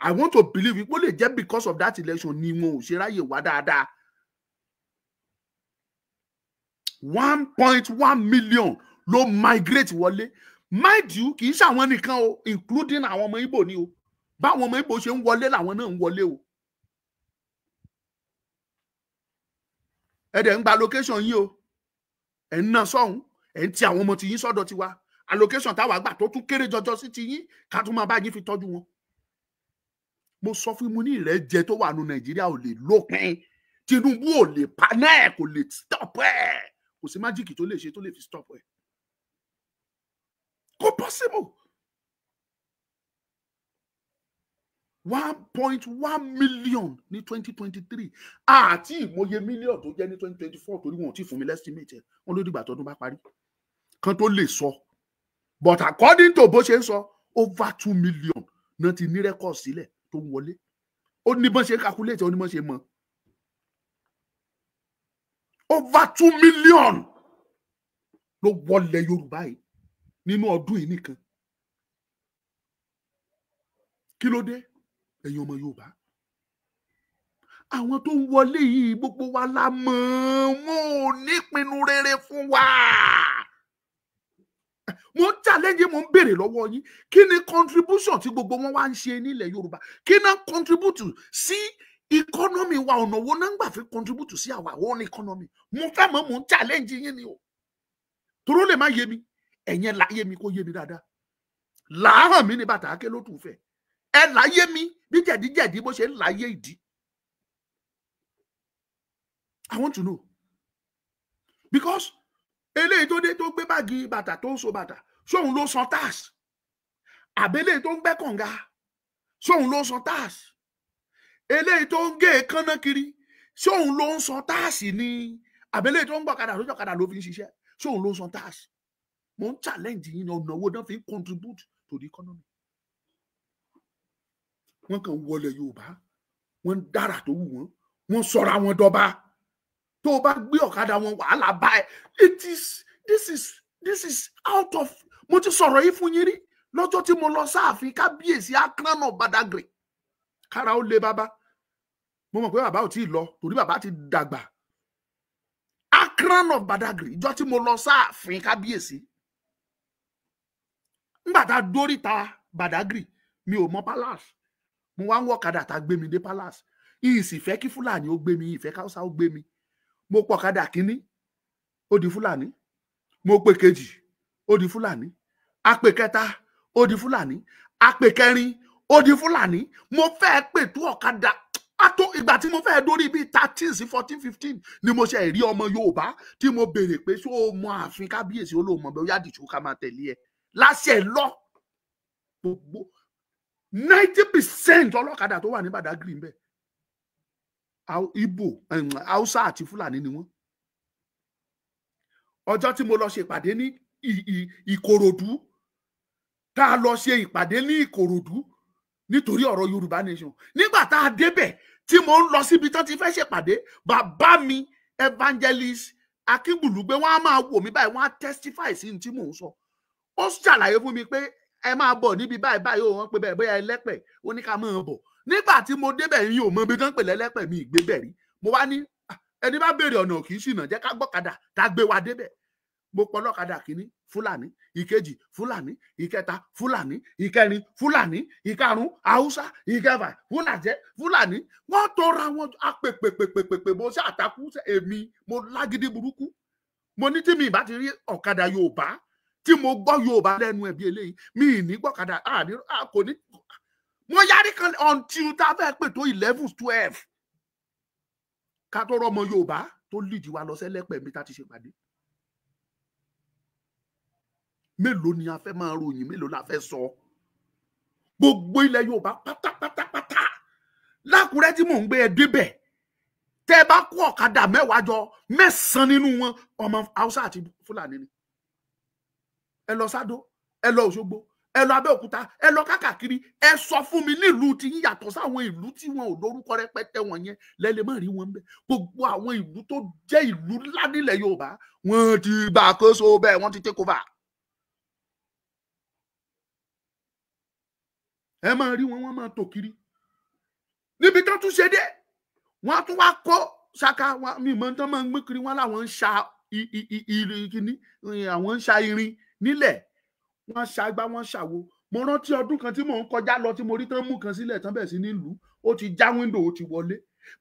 I want to believe pé ó lè jẹ́ because of that election ni wọn ò ṣe ráyè wá dáadáa. 1.1 million ló migrate wọlé. Mind you, kì í ṣàwọn nìkan o, including àwọn ọmọ Ìgbò ni o. Báwọn ọmọ Ìgbò ṣe ń wọlé làwọn náà ń wọlé o. Ẹ dẹ̀ ń gba allocation yín o, ẹ̀ ń ná sọ́hún, ẹ̀ ń ti àwọn ọmọ tiyín sọ́dọ̀ tiwa. Allocation táwa gbà tó tún kéré jọjọ sí tiyín, ká tún máa bá yín fi tọ́jú wọn. Mo sọ fún mo ní ìrẹ́jẹ tó wà nù Nàìjíríà ò lè lópin. Tinubu ò lè pa náà, kò lè stop ẹ̀, kò sí magic tó lè ṣe tó lè fi stop ẹ̀, kò possible. 1.1 million ní 2023, àti ìmọye million tó jẹ́ ní 2024, torí wọn ò tí fún mi l'estimate ẹ̀. Wọn ló dìgbà tọdún bá parí kan tó lè sọ, but according to bó ṣe ń sọ, over 2 million náà ti ní record sílẹ̀ tó ń wọlé. Ó ní bọ́n ṣe calculate, ó ní bọ́n ṣe mọ̀. Over 2 million ló wọlé Yorùbá yìí nínú ọdún yìí nìkan. Kí ló dé, ẹ̀yin ọmọ Yorùbá? Àwọn tó ń wọlé yìí, gbogbo wa la mọ̀, wọn ò nípinnu rere fún wa. Mo ń challenge, mo ń béèrè lọ́wọ́ yín, kí ni contribution tí gbogbo wọn wá ń ṣe nílẹ̀ Yorùbá? Kí náà contribute sí economy wa? Ọ̀nà wo náà ń gbà fi contribute sí our own economy? Mo fẹ́ mọ̀, mo ń challenge yín ni o, toró lè má yé mi. Ẹ̀yẹn láyé mi, kó yé mi dáadáa. Làáhàn mi ní bàtà ake ló tún fẹ́ ẹ láyé mi bí jẹ̀díjẹ̀dí bó ṣe ń láyé ìdí. I want to know, because eléyìí tó dé tó gbé báàgì bàtà tó ń so bàtà, ṣóun ló san tax? Àbẹ́lẹ̀ tó ń gbẹ́ kànga, ṣóun ló san tax? Eléyìí tó ń gé èékánná kiri, ṣóun ló ń san tax ni? Àbẹ́lẹ̀ tó ń gbọ̀kadà tó jọ̀kadà ló fi ń ṣiṣẹ́, Ṣé òun ló ń san tax? Mo ń challenge yín ní ọ̀nà owó náà fi ń contribute to the economy. Wọ́n kàn wọlé Yorùbá, wọ́n ń dára tó wù wọ́n, wọ́n sọra wọn dọba. Tó o bá gbé ọ̀kadà wọn, wàhálà bá ẹ. It is this is this is out of. Mo ti sọ̀rọ̀ yìí fún yín rí lọ́jọ́ tí mo lọ sáàfin kábíyèsí Akran of Badagry. Kára ó lé bàbá. Mo mọ̀ pé bàbá ò tí ì lọ torí bàbá ti dàgbà. Akran of Badagry, ìjọ tí mo lọ sáàfin kábíyèsí, ńgbà tá a dóríta Badagry, mi ò mọ palace. Mo wá ń wọ ọ̀kadà tá a gbé mi dé palace. Ìyìn sì fẹ́ kí Fúlàní ó gbé mi, ìfẹ́ káwùsá ó gbé mi. Mo pọ̀ ọ̀kadà kínní, ó di Fúlàní. Mo pè kejì, ó di Fúlàní. Àpè kẹta, ó di Fúlàní. Àpè kẹrin, ó di Fúlàní. Mo fẹ́ pè tó ọ̀kadà àtó ìgbà tí mo fẹ́ dórí bíi 13 sí 14, 15 ni mo ṣe rí ọmọ Yorùbá tí mo béèrè pé ṣó o mọ ààfin kábíyèsí? Ó lóun mọ bẹ́ẹ̀. Ó yá, dìṣó, ká máa tẹ̀lé ẹ láṣẹ lọ. Gbogbo 90% ọlọ́kadà tó wà ní Badagry ń bẹ, Ìgbò, Haúsá àti Fúlàní ni wọ́n. Ọjọ́ tí mo lọ ṣe ìpàdé ní Ìkòròdú, tá a lọ ṣe ìpàdé ní Ìkòròdú nítorí ọ̀rọ̀ Yorùbá nation, nígbà tá a débẹ̀, tí mo ń lọ síbi tán ti fẹ́ ṣèpàdé, bàbá mi evangelist Akíngbùlùgbé, wọn á máa wò mí báyìí, wọn á testify sí ní tí mò ń sọ. Ó ṣàlàyé fún mi pé ẹ máa bọ̀ níbi báyìí báyìí ó. Wọ́n pé bẹ́ẹ̀, bóyá ẹlẹ́pẹ̀. Ó ní ká máa bọ̀. Nígbà tí mo débẹ̀ yín, ò mọ ibi tán pè lẹ́lẹ́pẹ̀, mi ìgbé bẹ̀ rí. Mo wá ní ẹni bá béèrè ọ̀nà kì í ṣìnà, jẹ́ ká gbọ́kadà tá a gbé wa débẹ̀. Mo pọ̀ lọ́kadà kínní, Fúlàní. Ìkejì, Fúlàní. Ìkẹta, Fúlàní. Ìkẹrin, Fúlàní. Ìkarùn, Haúsá. Ìkẹfà, Fúlàjẹ, Fúlàní. Wọ́n tọra wọn apèpèpèpèpè. Mo ṣe àtakú èmi, mo lágídí burúkú. Mo ní tí mi ìbá ti rí ọ̀kadà Yorùbá tí mo gbọ́ Yorùbá lẹ́nu ẹ̀ bí eléyìí, mi ì ní gbọ́kadà kò ní. Mo yarí kan until tá a fẹ́ pè tó 11, 12 ká tó rọmọ Yorùbá tó lead wa lọ sẹ́lẹ̀pẹ̀ mi tá ti ṣe pàdé. Mélòó ni a fẹ́ máa ròyìn? Mélòó la fẹ́ sọ? Gbogbo ilẹ̀ Yorùbá pátápátápátá, lákùrẹ́ tí mò ń gbé, ẹ débẹ̀, tẹ́ ẹ bá kó ọ̀kadà 10 jọ, 9 nínú wọn, ọmọ Haúsá àti Fúlàní ni. Ẹ lọ Sádó, ẹ lọ Òṣogbo, ẹ lọ Abẹ́òkúta, ẹ lọ kákàkiri. Ẹ sọ fún mi nílùú tí yín, yàtọ̀ sáwọn ìlú tí wọn ò lórúkọ rẹpẹtẹ wọn yẹn lẹ́lẹ́ mọ́ rí wọn bẹ́ẹ̀. Gbogbo àwọn ìlú tó jẹ́ ìlú ńlá nílẹ̀ Yorùbá, wọ́n ti gbàkóso bẹ́ẹ̀, wọ́n ti take over. Ẹ máa rí wọn, wọ́n máa tò kiri níbi tó tún ṣe dé. Wọ́n á tún wá kó ṣaka wọn, mi mọ tán máa ń gbé kiri. Wọn làwọn ń ṣa irin kíní, àwọn ń ṣa irin nílẹ̀, wọ́n ṣàgbá, wọ́n ṣàwo. Mo rántí ọdún kan tí mò ń kọjá lọ tí mo rí tán mú kan sílẹ̀ tán bẹ̀ sí nílùú, ó ti já window, ó ti wọlé.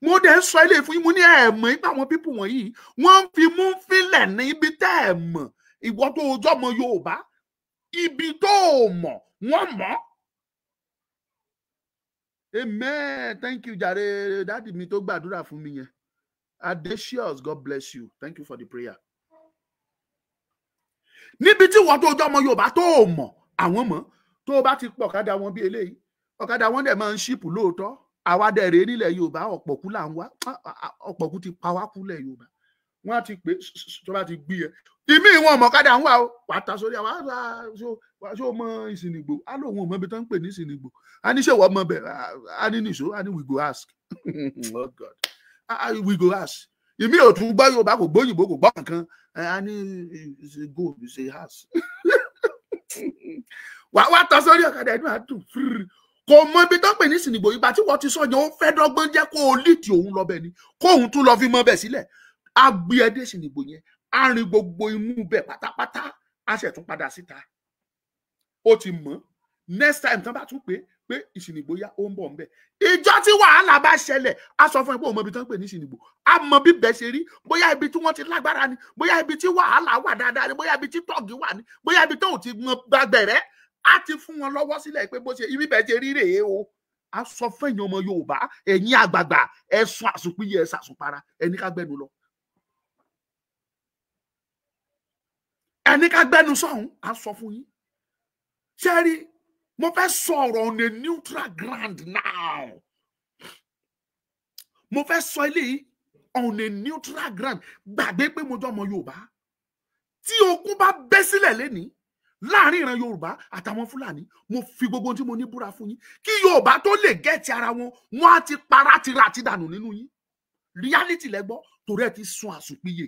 Mo dẹ̀ ń sọ ilé fún yín, mo ní ẹ̀ mọ̀ nípa àwọn people wọ̀nyí, wọ́n ń fi mú fílẹ̀ ní ibi tẹ́ ẹ̀ mọ̀. Ìwọ tó o jọ́mọ Yorùbá, ibi tó o mọ̀, wọ́n mọ̀. Amen. Thank you jàre, daddy mi tó gbàdúrà fún mi yẹn. Adesius, God bless you. Thank you for the prayer. Níbi tí wọ́n tó jọ́ ọmọ Yorùbá tó o mọ̀, àwọn mọ̀. Tó o bá ti pọ̀ ọ̀kadà wọn bí eléyìí, ọ̀kadà wọn dẹ̀ máa ń cheap lóòótọ́. Àwa dẹ̀ rèé nílẹ̀ Yorùbá, ọ̀pọ̀kú là ń wá. Ọ̀pọ̀kú ti pa wá kú lẹ̀ Yorùbá. Wọ́n á ti pè tó bá ti gbé ẹ ìmí ìwọ̀n ọmọ ọ̀kadà ń wà ó, wà á ta sórí àwọn ṣó mọ Ìsìnìgbò. Á lóun ò mọ ibi tó ń pè ní Ìsìnìgbò. Á ní ṣèwọ́ mọ bẹ̀? Á ní nìṣó. Á ní we go ask. Oh God, we go ask. Ìmí ò tún gbọ́ Yorùbá, kò gbóyìnbó, kò gbọ́ kankan. Á ní go say ask. Wà wá ta sórí ọ̀kadà, inú àdùn. Kò mọ ibi tó ń pè ní Ìsìnìgbò. Ìgbà tí wọ́n ti sọ yẹn, ó fẹ́ dọ́gbọ́n jẹ́ kó o líìtì òun lọ bẹ̀ ni, kó òun tún lọ fi mọ bẹ̀ sílẹ̀. Á gbé ẹ dé Ìsìnìgbò yẹn, á rin gbogbo inú bẹ̀ pátápátá, á ṣẹ̀ tún padà síta. Ó ti mọ̀, next time tán bá tún pé pé Ìsìnìgbò yá, ó ń bọ̀ ńbẹ̀. Ìjọ tí wàhálà bá ṣẹlẹ̀, á sọ fún ẹ pé òun mọ ibi tán pè ní Ìsìnìgbò. Á mọ bí bẹ́ẹ̀ ṣe rí, bóyá ibi tí wọ́n ti lágbára ni, bóyá ibi tí wàhálà wà dáadáa ni, bóyá ibi tí tọ́ọ̀gì wà ni, bóyá ibi tó ò ti mọ gbàgbẹ̀rẹ́. Á ti fún wọn lọ́wọ́ sílẹ̀ pé bó ṣe ibi bẹ́ẹ̀ ṣe rí rèé o. Á sọ fún ẹ̀yin ọmọ Yorùbá, ẹ̀yin àgbààgbà, ẹ sún àsùnpìyẹ, ẹ sàsùnpara, ẹni ká gbẹnu lọ, ẹni ká gbẹnu sọ̀hún. Á sọ fún yín. Ṣé rí, mo fẹ́ sọ̀rọ̀ on a neutral ground now. Mo fẹ́ sọ eléyìí on a neutral ground. Gbàgbé pé mo jẹ́ ọmọ Yorùbá. Tí ogun bá bẹ́ sílẹ̀ lénìí láàrin ìran Yorùbá àtàwọn Fúlàní, mo fi gbogbo ohun tí mo ní búra fún yín, kí Yorùbá tó lè get ara wọn, wọn á ti para tira àti dànù nínú yín. Reality lẹ́gbọ́, torí ẹ ti sun àsùnpìyè.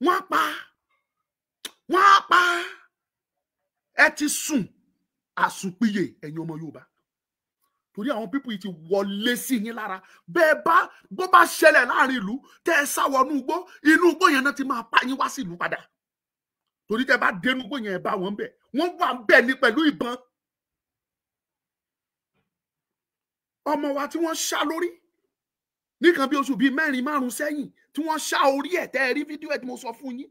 Wọ́n á pa, wọ́n á pa. Ẹ ti sùn àsùnpìyè, ẹ̀yin ọmọ Yorùbá, torí àwọn people yìí ti wọlé sí yín lára. Bẹ́ẹ̀ bá bó bá ṣẹlẹ̀ láàrin ìlú, tẹ́ ẹ sá wọnú igbó, inú igbó yẹn náà ti máa pa yín wá sí ìlú padà, torí tẹ́ bá dénú igbó yẹn, ẹ bá wọn bẹ̀, wọ́n wà bẹ́ẹ̀ ní pẹ̀lú ìbọn. Ọmọ wa tí wọ́n ṣá lórí nìkan bí oṣù bíi 4 5 sẹ́yìn, tí wọ́n ṣá orí ẹ̀, tẹ́ ẹ rí fídíò ẹ̀ tí mo sọ fún yín,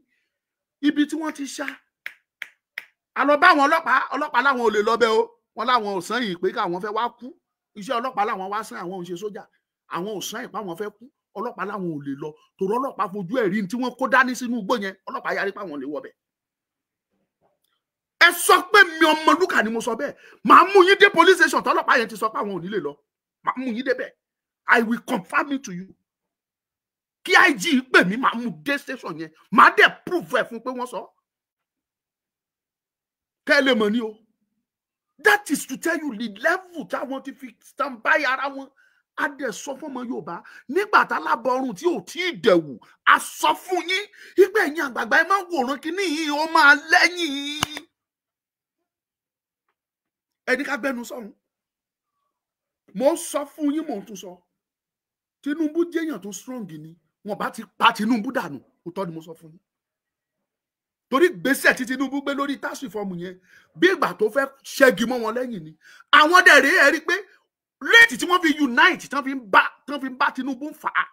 ibi tí wọ́n ti ṣá àlọ́ bá àwọn ọlọ́pàá. Ọlọ́pàá láwọn ò lè lọ bẹ́ẹ̀ o, wọ́n láwọn ò sàn yìí pé káwọn fẹ́ wá kú. Iṣẹ́ ọlọ́pàá làwọn wá sàn, àwọn ò ń ṣe sójà, àwọn ò sàn ìpá wọn fẹ́ kú. Ọlọ́pàá làwọn ò lè lọ, torí ọlọ́pàá fojú ẹ̀ rí tí wọ́n kó dání sínú igbó yẹn. Ọlọ́pàá yarí pé àwọn lè wọ bẹ̀. Ẹ sọ pé mi Ọmọlúkà ni mo sọ bẹ́ẹ̀, màá mú yín dé police station tọ́lọ́pàá yẹn ti sọ pé àwọn ò ní lè lọ. Màá mú yín débẹ̀. I will confirm it to you. Kí IG pè mí, màá mú dé station yẹn, màá dẹ̀ prove ẹ̀ fún pé wọ́n sọ. Kẹ́ ẹ lè mọ̀ ní o. That is to tell you the level táwọn ti fi stand by ara wọn. A dẹ̀ sọ fún ọmọ Yorùbá nígbà tálábọ̀rùn tí ò tí ì dẹ̀wù, a sọ fún yín ìgbà ẹ̀yin àgbààgbà, ẹ máa wòran kínní yìí, ó máa lẹ́yìn. Ẹni ká gbẹnu sọ̀hún. Mo sọ fún yín, mò ń tún sọ. Tinubu jẹ́yàn tó strong ni, wọn bá ti pa Tinubu dànù. Òótọ́ ni mo sọ fún yín, torí gbèsè tí Tinubu gbé lórí tax reform yẹn, bí ìgbà tó fẹ́ ṣẹ́gi mọ́ wọn lẹ́yìn ni. Àwọn dẹ̀rẹ́ ẹ rí pé rate tí wọ́n fi unite, tí wọ́n fi ń bá Tinubu fà á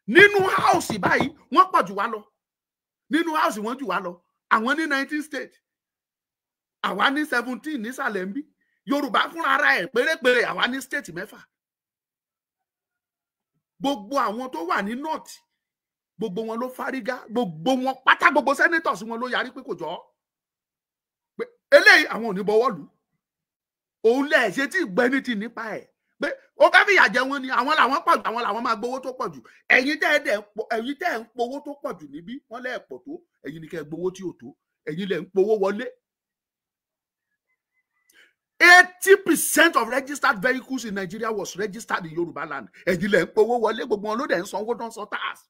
nínú house báyìí, wọ́n pọ̀ jù wá lọ nínú house, wọ́n jù wá lọ. Àwọn ní 19 state, àwa ní 17 nísàlẹ̀ ń bí. Yorùbá fúnra ara ẹ̀ pérépéré, àwa ní state 6. Gbogbo àwọn tó wà ní north, gbogbo wọn ló fárígá, gbogbo wọn pátá, gbogbo senators wọn ló yarí pé kò jọ pé eléyìí àwọn ò ní bọwọ́ lù. Òun lẹ̀ ṣe tí ìgbẹ́ni ti nípa ẹ̀ pé ó fẹ́ fìyà jẹ wọn ni. Àwọn làwọn pọ̀ jù, àwọn làwọn máa gbowó tó pọ̀ jù. Ẹ̀yin tẹ́ ẹ̀ ń powó tó pọ̀ jù níbí, wọ́n lẹ̀ pọ̀ tó, ẹ̀yin ni kẹ́ ẹ gbowó tí ò tó, ẹ̀yin lẹ̀ ń powó wọlé. 80% of registered vehicles in Nigeria was registered in Yoruba land. Ẹ̀yin lẹ̀ ń powó wọlé, gbogbo wọn ló dẹ̀ ń sanwó tó ń san tax.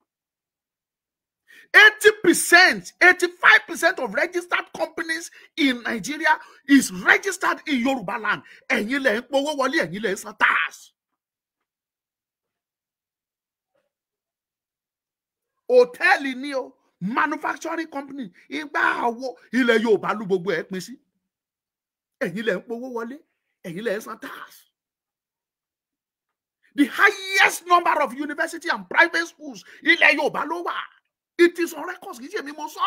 80%, 85% of registered companies in Nigeria is registered in Yoruba land. Ẹ̀yin lẹ̀ ń powó wọlé, ẹ̀yin lẹ̀ ń san tax. Hòtẹ́ẹ̀lì ni o, manufacturing company, ìgbà àwọ̀ ilẹ̀ Yorùbá ló gbogbo ẹ̀ pín sí. Ẹ̀yin lẹ̀ ń powó wọlé, ẹ̀yin lẹ̀ ń san tax. The highest number of university and private schools ilẹ̀ Yorùbá ló wà. It is on records, kì í ṣe mi mo sọ.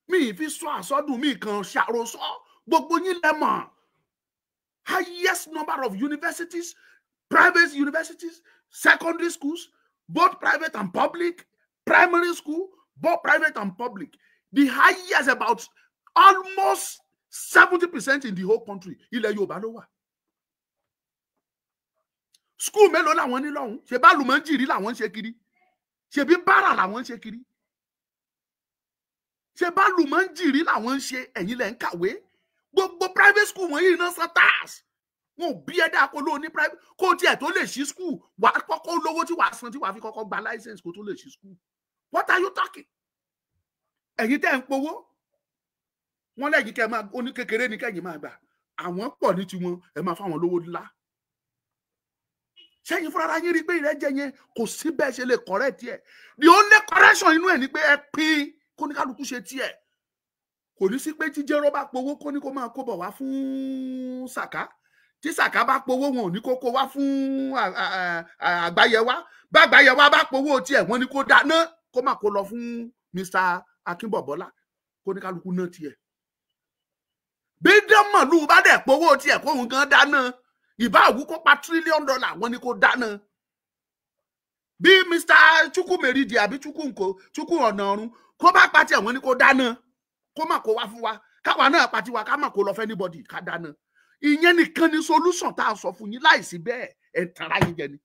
Mi fi sọ àsọdùn, mi kàn ṣàròsọ, gbogbo yín lẹ mọ̀. Highest number of universities, private universities, secondary schools, both private and public, primary school, both private and public. The highest, about almost 70% in the whole country, ilẹ̀ Yorùbá ló wà. School mélòó làwọn ní lọ́hùn? Ṣe bá lùmọ́jìrì làwọn ń ṣe kiri? Ṣebí bára làwọn ń ṣe kiri? Ṣe bá lùmọ́jìrì làwọn ń ṣe? Ẹ̀yin lẹ̀ ń kàwé. Gbogbo private school wọ̀nyí iná san tax. Wọn ò bí ẹ̀dá kó lóo ní private, kó tiẹ̀ tó lè ṣí school, wà á kọ́kọ́ lówó tí wàá san, tí wàá fi kọ́kọ́ gba license kó tó lè ṣí school. What are you talking? Ẹ̀yin tẹ́ ń powó wọ́n lẹ́yìn kẹ́ máa oní kékeré ní kẹ́yìn máa gbà, àwọn pọ̀ ní tiwọn, ẹ máa fáwọn lówó ńlá. Sẹ́yìn fúnra yín rí pé ìrẹ́jẹ yẹn kò sí bẹ́ẹ̀ ṣe lè correct ẹ̀. The only correction inú ẹ̀ ni pé ẹ pín kó ní kálukú ṣe tiẹ̀. Kò ní sí pé jíjẹ́rọ́ bá powó kó ní kó máa kó bọ̀ wá fún Sàká, tí Sàká bá powó wọn ò ní kó kó wá fún Àgbáyẹwá, bá Àgbáyẹwá bá powó tiẹ̀ wọ́n ní kó dáná kó má kó lọ fún Mr. Akínbọ̀bọ́lá, kó ní kálukú náà tiẹ̀. Bí dánmọ̀lú bá dẹ̀ powó tiẹ̀ kóhun gan dáná, ìbá òwú kó pa $1 trillion wọ́n ní kó dáná. Bí Mr. Chukwumeridi àbí Chukwunko Chukwu ọ̀nà ọ̀run kó bá pa tiẹ̀ wọ́n ní kó dáná, kó má kó wá fún wa, káwa náà pa tiwa, ká má kó lọ fẹ́ anybody, ká dáná. Ìyẹn nìkan ni solution tá a sọ fún yín, láìsí bẹ́ẹ̀ ẹ̀ tara yín jẹ ni.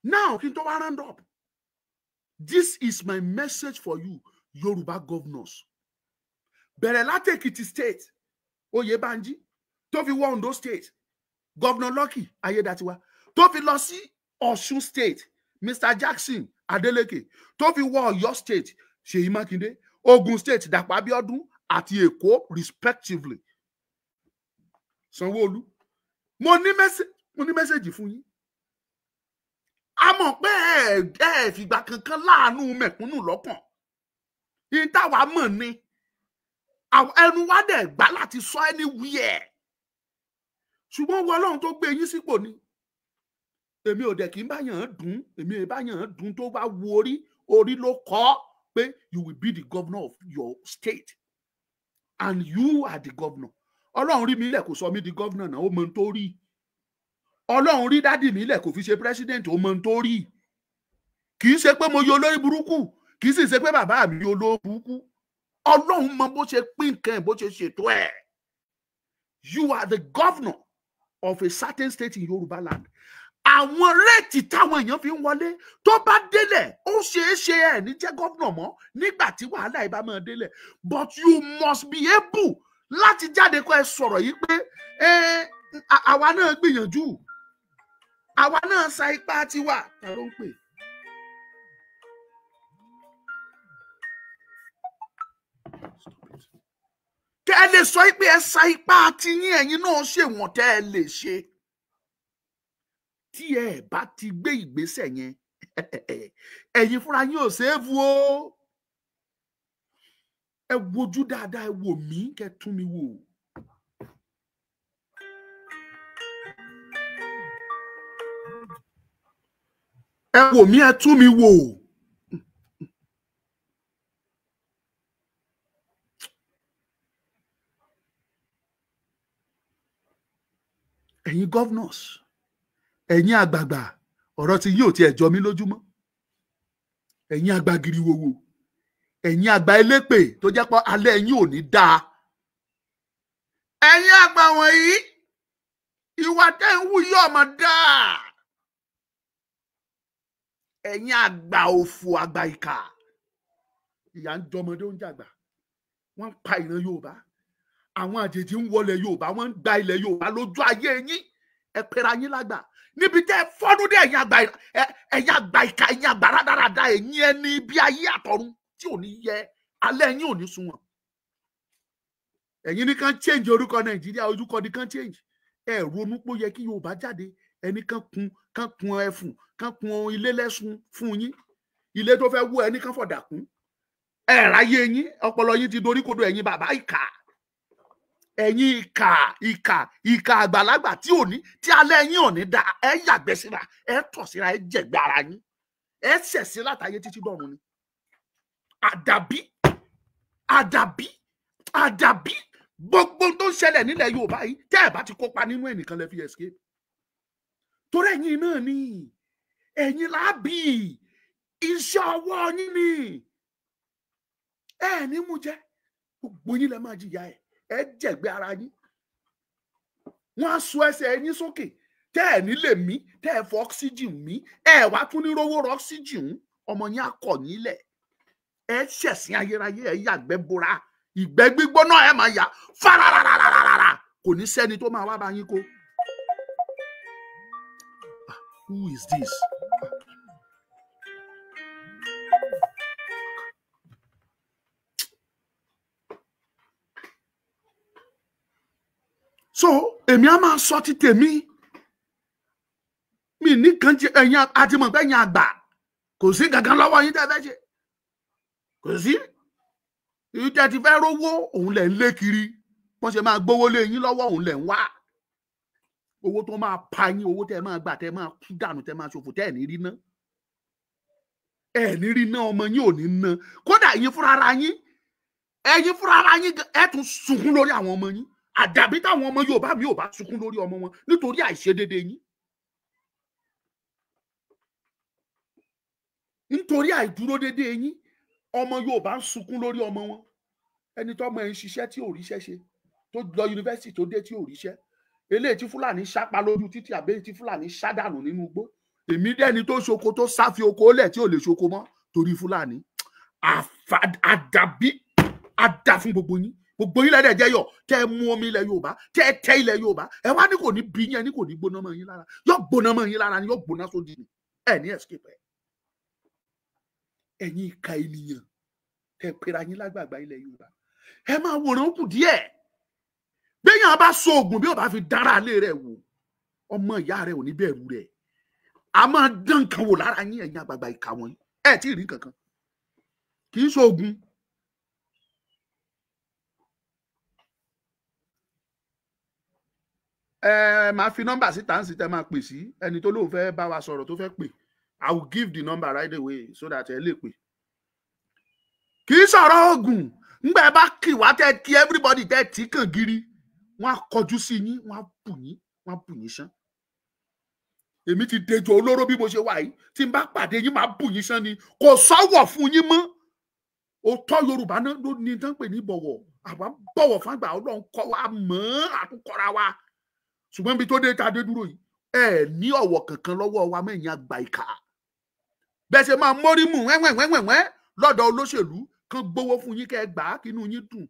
Now kí n tó wá round up, This is my message for you, Yoruba governors. Bẹ̀rẹ̀ láti Èkìtì State, Oyèbánjí, tó fi wọ Ondo State, Governor Lucky Ayédatiwa, tó fi lọ sí Ọ̀ṣun State, Mr. Jackson Adeleke, tó fi wọ Ọ̀yọ́ State, Ṣèyí Mákindé, Ogun State, Dàpọ̀ Abíọ́dún àti Èkó respectively. Sanwó-Olú, mo ní message fún yín. A mọ̀ pé ẹ fìgbà kankan láàánú mẹ̀kúnnù lọ́kàn. Yín táwa mọ̀ ni ẹnu wa dẹ̀ gbà láti sọ anywhere. Ṣùgbọ́n wọ Ọlọ́run tó gbé yín sípò ni. Èmi ò dẹ̀ kí n bá yàn án dùn, èmi ò bá yàn án dùn tó bá wo orí, orí ló kọ́ pé you will be the governor of your state and you are the governor. Ọlọ́run rí mi lẹ̀ kò sọ mí di governor náà, ó mọ ohun tó rí. Ọlọ́run rí dádì mi lẹ̀ kò fi ṣe president, ó mọ ohun tó rí. Kì í ṣe pé mo yọ olórí burúkú, kì í sì ṣe pé bàbá mi yọ olórí burúkú. Ọlọ́run mọ bó ṣe pín nǹkan ẹ̀, bó ṣe ṣètò ẹ̀. You are the governor of a certain state in Yoruba land. Àwọn rate táwọn èèyàn fi ń wọlé tó bá délẹ̀, ó ṣeé ṣe ẹ̀ ní jẹ́ gómìnà mọ́ nígbà tí wàhálà yìí bá máa délẹ̀. But you must be able láti jáde kó ẹ sọ̀rọ̀ yìí pé àwa náà gbìyànjú, àwa náà sa ipá tiwa. Ta ló ń pè? Kẹ́ ẹ lè sọ pé ẹ sa ipá tiyín, ẹ̀yin náà ṣèwọ̀n tẹ́ ẹ lè ṣe. Tí ẹ bá ti gbé ìgbésẹ̀ yẹn, ẹ̀yin fúnra yín ò ṣeéfu o. Ẹ wojú dáadáa, ẹ wò mí, kẹ́ tún mi wò. Ẹ wò mí, ẹ tún mi wò. Ẹ̀yin governors, ẹ̀yin àgbààgbà, ọ̀rọ̀ tí yóò tiẹ̀ jọ mí lójúmọ́. Ẹ̀yin àgbà giriwowo, ẹ̀yin àgbà elépè tó jẹ́ pé alẹ́ ẹ̀yin ò ní dáa. Ẹ̀yin àgbà wọ̀nyí, ìwà tẹ́ ń wù yóò máa dáa. Ẹ̀yin àgbà òfò, àgbà ìkà, ìyà ń jọmọdé ó ń jàgbà, wọ́n ń pa ìran Yorùbá. Àwọn àjèjì ń wọlé Yorùbá, wọ́n ń gba ilẹ̀ Yorùbá lójú ayé yín. Ẹ pera yín lágbà níbi tẹ́ ẹ fọ́dún dé. Ẹ̀yin àgbà, ẹ̀yin àgbà ìkà, ẹ̀yin àgbà rádaràda, ẹ̀yin ẹni bí ayé àtọ̀run tí ò ní yẹ, alẹ́ yín ò ní sunwọ̀n. Ẹ̀yin ní kàn change orúkọ Nàìjíríà, orúkọ ní kàn change. Ẹ ronú pé ó yẹ kí Yorùbá jáde. Ẹni kàn kun ẹfun, kàn kun ilé lẹ́sùn fún yín. Ilé tó fẹ́ wó ẹni kàn fọ̀dà kún. Ẹ ráyé yín, ọpọlọ yín ti doríkodò. Ẹ̀yin bàbá ìkà, ẹ̀yin ìkà, ìkà, ìkà àgbàlagbà tí ò ní, tí alẹ́ yín ò ní da. Ẹ yàgbẹ́ síra, ẹ tọ̀ síra, ẹ jẹ̀gbẹ́ ara yín, ẹ ṣẹ̀ sí látàyé títí dọ̀run ni. Àdàbí, àdàbí, àdàbí gbogbo tó ń ṣẹlẹ̀ nílẹ̀ Yorùbá yìí, tẹ́ ẹ bá ti kópa nínú ẹnìkan lẹ fi escape. Torí ẹ̀yin náà ni, ẹ̀yin làábì, iṣẹ́ ọwọ́ yín ni. Ẹ ní mú jẹ, gbogbo yín lẹ máa jìyà ẹ. Ẹ jẹ̀gbẹ́ ara yín. Wọ́n á sọ ẹsẹ̀ ẹ̀yin sókè tẹ́ ẹ̀ ní lè mí, tẹ́ ẹ fọ oxygen mí, ẹ wá tún ní rówó rọ oxygen, ọmọ yín á kọ̀ yín lẹ̀. Ẹ ṣẹ̀sín ayérayé, ẹ yàgbẹ́ bora, ìgbẹ́ gbígbóná ẹ máa yà fararararara, kò ní sẹ́ni tó máa wá bá yín kó. Who is this? So èmi á máa sọ ti tèmi. Mi nìkan jẹ ẹ̀yin àti mọ̀ pé ẹ̀yin àgbà kò sí gangan lọ́wọ́ yín tẹ́ fẹ́ ṣe. Kò sí. Èyí tẹ́ ti fẹ́ rówó òun lẹ̀ ń lé kiri. Wọ́n ṣe máa gbówó lé yín lọ́wọ́ òun lẹ̀ ń wá. Owó tó máa pa yín, owó tẹ́ máa gbà, tẹ́ máa kú dànù, tẹ́ máa ṣòfò, tẹ́ ẹ̀ ní rí ná. Ẹ̀ ní rí ná, ọmọ yín ò ní ná. Kódà ẹ̀yin fúnra ara yín, ẹ̀yin fúnra ara yín ẹ̀ tún sunkún lórí àwọn ọmọ yín. Àdàbí táwọn ọmọ Yorùbá mi ò bá sunkún lórí ọmọ wọn nítorí àìṣedédé yín. Nítorí àìdúró dédé yín, ọmọ Yorùbá ń sunkún lórí ọmọ wọn. Ẹni tọ́mọ ẹ̀ ń ṣiṣẹ́ tí ò ríṣẹ́ ṣe, tó lọ yunifásitì tó dé tí ò ríṣẹ́. Eléyìí tí Fúlàní sápa lójú títì, àbẹ́yìí tí Fúlàní sádànù nínú igbó. Èmi dẹ́ni tó ṣoko tó sáfi oko lẹ̀ tí ò lè ṣoko mọ́. Torí Fúlàní àdàbí àdà fún gbogbo yín. Gbogbo yín lẹ́dẹ̀ jẹ́yọ̀ tẹ́ ẹ mú omi ilẹ̀ Yorùbá, tẹ́ ẹ tẹ́ ilẹ̀ Yorùbá. Ẹ wá ní kò ní bí yín, ẹ ní kò ní gbóná mọ́ yín lára. Yóò gbóná mọ́ yín lára ni, yóò gbóná sódì ni. Ẹ ní escape ẹ. Ẹ̀yin ìka ènìyàn tẹ́ pera yín lágbàgbà ilẹ̀ Yorùbá, ẹ máa wòran kù díẹ̀. Béèyàn bá so oògùn bí ó bá fi dára lé rẹ̀ wò, ọmọ ìyá rẹ̀ ò ní bẹ̀rù rẹ̀. A máa dán nǹkan wò lára yín, ẹ̀yin àgbààgbà ìka wọ̀nyí. Ẹ tí ì rí nǹkan kan, kì í so oògùn. Ẹ máa fi nọ́mbà síta ń sì tẹ́ máa pè sí ẹni tó lóun fẹ́ bá wa sọ̀rọ̀ tó fẹ́ pè. I will give the number right away so that ẹ lè pè. Kì í sọ̀rọ̀ oògùn. Ngbà ẹ bá kì wá tẹ́ kí everybody tẹ́ tí kàn gírí, wọ́n á kọjú sí yín, wọ́n á bù yín, wọ́n á bù yín sán. Èmi ti dejò olóró bí mo ṣe wà yìí. Tí n bá pàdé yín, máa bù yín sán ni. Kò sọ́wọ̀ fún yín mọ́. Òótọ́ Yorùbá náà ló ní tán pè ní bọ̀wọ̀. Àwa bọ̀wọ̀ fún àgbà, Ọlọ́run kọ́ wa mọ́ àtúnkọ́ra wa. Ṣùgbọ́n ibi tó dé tá a dé dúró yìí, ẹ ní ọ̀wọ̀ kankan lọ́wọ́ wa mẹ́yìn àgbà ìkà. Bẹ́ẹ̀ ṣe máa mórí mú wẹ́wẹ́wẹ́wẹ́ lọ́dọ̀ olóṣèlú kan gbowó fún yín kẹ́ ẹ gbà á kínú yín dùn.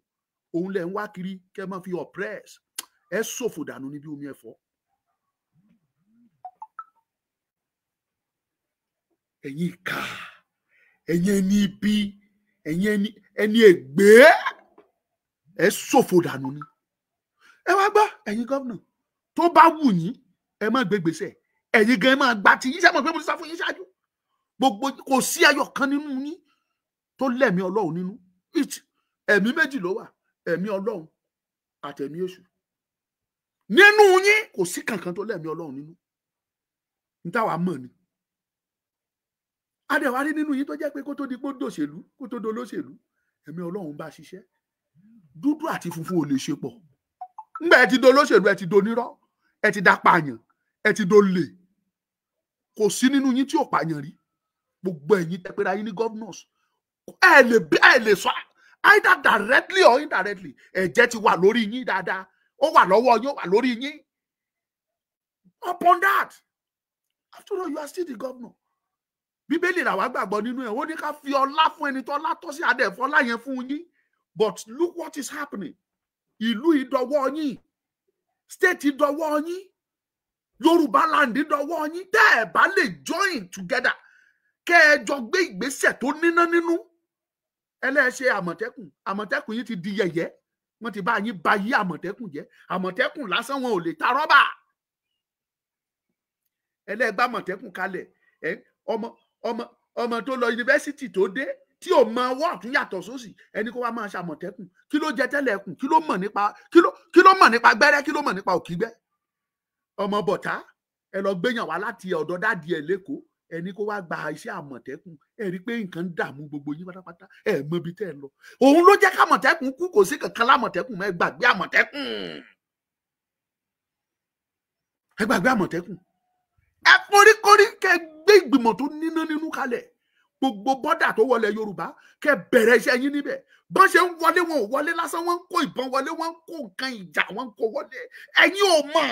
Òun lẹ̀ ń wá kiri kẹ́ ẹ máa fi oppress. Ẹ ṣòfò dànù níbi omi ẹ̀fọ́. Ẹ̀yin ìkà, ẹ̀yin ẹni ibi, ẹ̀yin ẹni ègbé, ẹ ṣòfò dànù ni. Ẹ wá gbọ́, ẹ̀yin gómìnà, tó bá wù yín ẹ má gbé gbèsè. Ẹ̀yin gan máa gba ti yín. Ṣé mọ̀ pé mo ti sá fún yín ṣáájú? Gbogbo kò sí ẹyọ kan nínú yín tó lẹ̀mí Ọlọ́run nínú. Ẹ̀mí méjì ló wà, ẹ̀mí Ọlọ́run àtẹ̀mí èṣù. Nínú yín kò sí kankan tó lẹ̀mí Ọlọ́run nínú. Ní táwa mọ̀ ni. Adẹ̀wárí nínú yín tó jẹ́ pé kó tó di pé ó dòṣèlú, kó tó dolóṣèlú, ẹ̀mí Ọlọ́run bá ṣiṣẹ́. Dúdú àti funfun ò lè ṣe pọ̀. Ńgbà ẹ ti dolóṣèlú, ẹ ti donírọ́, ẹ ti da pààyàn, ẹ ti dolè. Kò sí nínú yín tí ò pààyàn rí. Gbogbo ẹ̀yin tẹ́ pera yín ní governors, ẹ lè sọ either directly or indirectly, ẹ̀jẹ̀ ti wà lórí yín dáadáa. Ó wà lọ́wọ́ yín, ó wà lórí yín. Upon that, after all, you are still the governor. Bíbélì làwa gbàgbọ́ nínú ẹ̀. Ó ní ká fi ọlá fún ẹni tó ọlá tọ́ sí, adẹ̀fọ́lá yẹn fún yín. But look what is happening. Ìlú ìdọwọ́ yín, state ìdọwọ́ yín, Yorùbá land ìdọwọ́ yín. Tẹ́ ẹ̀ bá lè join together, kẹ́ ẹ jọ gbé ìgbésẹ̀ tó níná nínú. Ẹlẹ́ṣẹ̀ Àmọ̀tẹ́kùn, Àmọ̀tẹ́kùn yìí ti di yẹ̀yẹ́. Wọ́n ti bá yín ba yí Àmọ̀tẹ́kùn jẹ́. Àmọ̀tẹ́kùn lásán wọn ò lè ta rọ́bà. Ẹlẹ́gbẹ́ Àmọ̀tẹ́kùn kalẹ̀. Ọmọ tó lọ yunifásitì tó dé tí ò mọ ọwọ́ ọ̀tún yàtọ̀ sósì, ẹni kó wá máa ṣàmọ̀tẹ́kùn. Kí ló jẹ tẹ́lẹ̀ ẹkùn? Kí ló mọ̀ nípa kí ló mọ̀ nípa gbẹ́rẹ́? Kí ló mọ̀ nípa òkìgbẹ́? Ọmọ bọ̀tá ẹ lọ gbéyàn wá láti ọ̀dọ̀ dáàdì ẹ̀ lẹ́kọ̀ọ́, ẹni kó wá gba iṣẹ́ àmọ̀tẹ́kùn. Ẹ rí i pé nǹkan ń dààmú gbogbo yín pátápátá. Ẹ mọ ibi tẹ́ ẹ lọ. Òun ló jẹ́ kámọ̀tẹ́kùn kú. Kò sí kankan lámọ̀tẹ́kùn mọ́. Ẹ gbàgbé àmọ̀tẹ́kùn, ẹ gbàgbé àmọ̀tẹ́kùn. Ẹ foríkorí kẹ́ gbé ìgbìmọ̀ tó níná nínú kalẹ̀. Gbogbo bọ́dà tó wọlé Yorùbá kẹ́ bẹ̀rẹ̀ iṣẹ́ yín níbẹ̀. Bọ́n ṣe ń wọlé, wọn ò wọlé lásán, wọ́n ń kó ìbọn wọlé, wọ́n ń kó nǹkan ìjà, wọ́n ń kó wọlé. Ẹ̀yin ò mọ̀.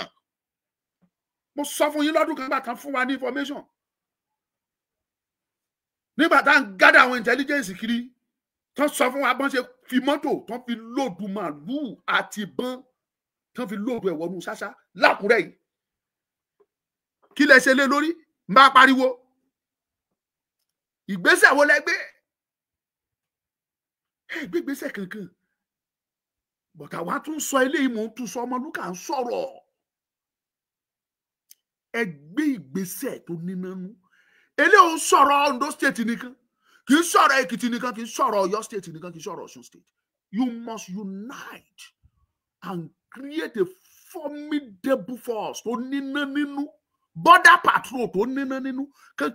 Mo sọ fún yín lọ́dún kan gbà kan fún wa ní information. Nígbà tá à ń gádà àwọn intelligence kiri, tán sọ fún wa bọ́n ṣe fi mọ́tò tán fi lóòdù màlúù àti ìbọn, tán fi lóòdù ẹ̀wọ̀nù ṣáṣá lákùrẹ́ yìí. Kí lẹ ṣe lé lórí? Ń bá pariwo. Ìgbésẹ̀ wo lẹ gbé? Ẹ gbé ìgbésẹ̀ kankan. Bọ̀tà wa tún sọ eléyìí, mò ń tún sọ, Ọmọlúkà ń sọ̀rọ̀. Ẹ gbé ìgbésẹ̀ tó nínánú. Eléyìí ń sọ̀rọ̀ Ondo state nìkan, kì í sọ̀rọ̀ Èkìtì nìkan, kì í sọ̀rọ̀ Ọ̀yọ́ state nìkan, kì í sọ̀rọ̀ Ọ̀ṣun state. You must unite and create a formidable force tó níná nínú. Border patrol tó níná nínú. Kan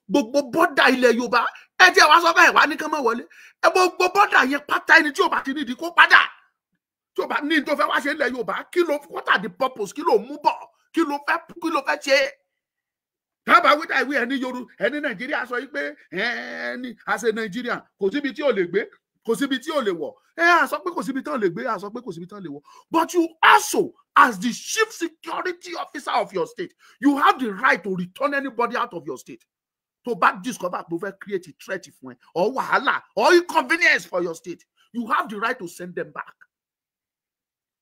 gbogbo border ilẹ̀ Yorùbá. Ẹ jẹ́ wá sọ fẹ́ wá ní kán má wọlé. Ẹ gbogbo border yẹn pátá, ẹni tí ò bá ti nídìí kó padà. Tí ò bá ní tó fẹ́ wá ṣe ilẹ̀ Yorùbá, kí ló, what are the purpose? Kí ló mú bọ̀? Kí ló fẹ́ ṣe? Tábà wíta ìwé ẹni Yorùbá, ẹni Nàìjíríà sọ yìí pé ẹni as a Nigerian kò síbi tí ò lè gbé, kò síbi tí ò lè wọ̀. Ẹ á sọ pé kò síbi tí ò lè gbé, á sọ pé kò síbi tí ò lè wọ̀. But you also, as the chief security officer of your state, you have the right to return anybody out of your state. Tó bá discover pé ó fẹ́ create a threat fún ẹ or wàhálà or inconvenience for your state, you have the right to send them back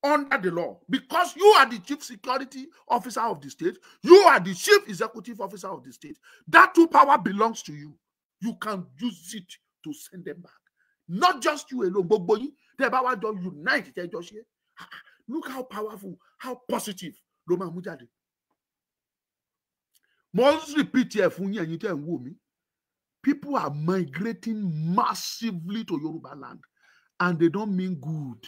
under the law, because you are the chief security officer of the state, you are the chief executive officer of the state. That two power belongs to you. You can use it to send them back. Not just you alone, gbogbo yín tẹ́ bá wá jọ unite tẹ́ jọ ṣe. Look how powerful, how positive ló máa mú jáde. Mo ń repeat ẹ̀ fún yín, ẹ̀yin tẹ́ ń wò mí. People are migrating massively to Yoruba land and they don't mean good.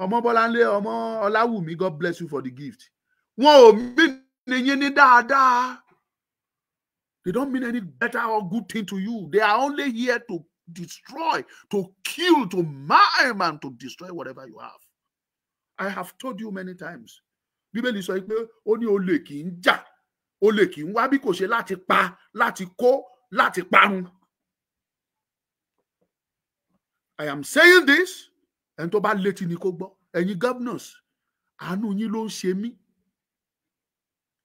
Ọmọ Bọ́láńlé, ọmọ Ọláwùmí, God bless you for the gift. Wọn ò mean yín ní dáadáa. They don't mean any better or good thing to you. They are only here to destroy, to kill, to maim, and to destroy whatever you have. I have told you many times. Bíbélì sọ pé ó ní olè kì í jà, olè kì í wá bí kò ṣe láti pa, láti kó, láti parun. I am saying this, ẹni tó bá létí ni kó gbọ́. Ẹ̀yin governors, àánú yín ló ń ṣe mí.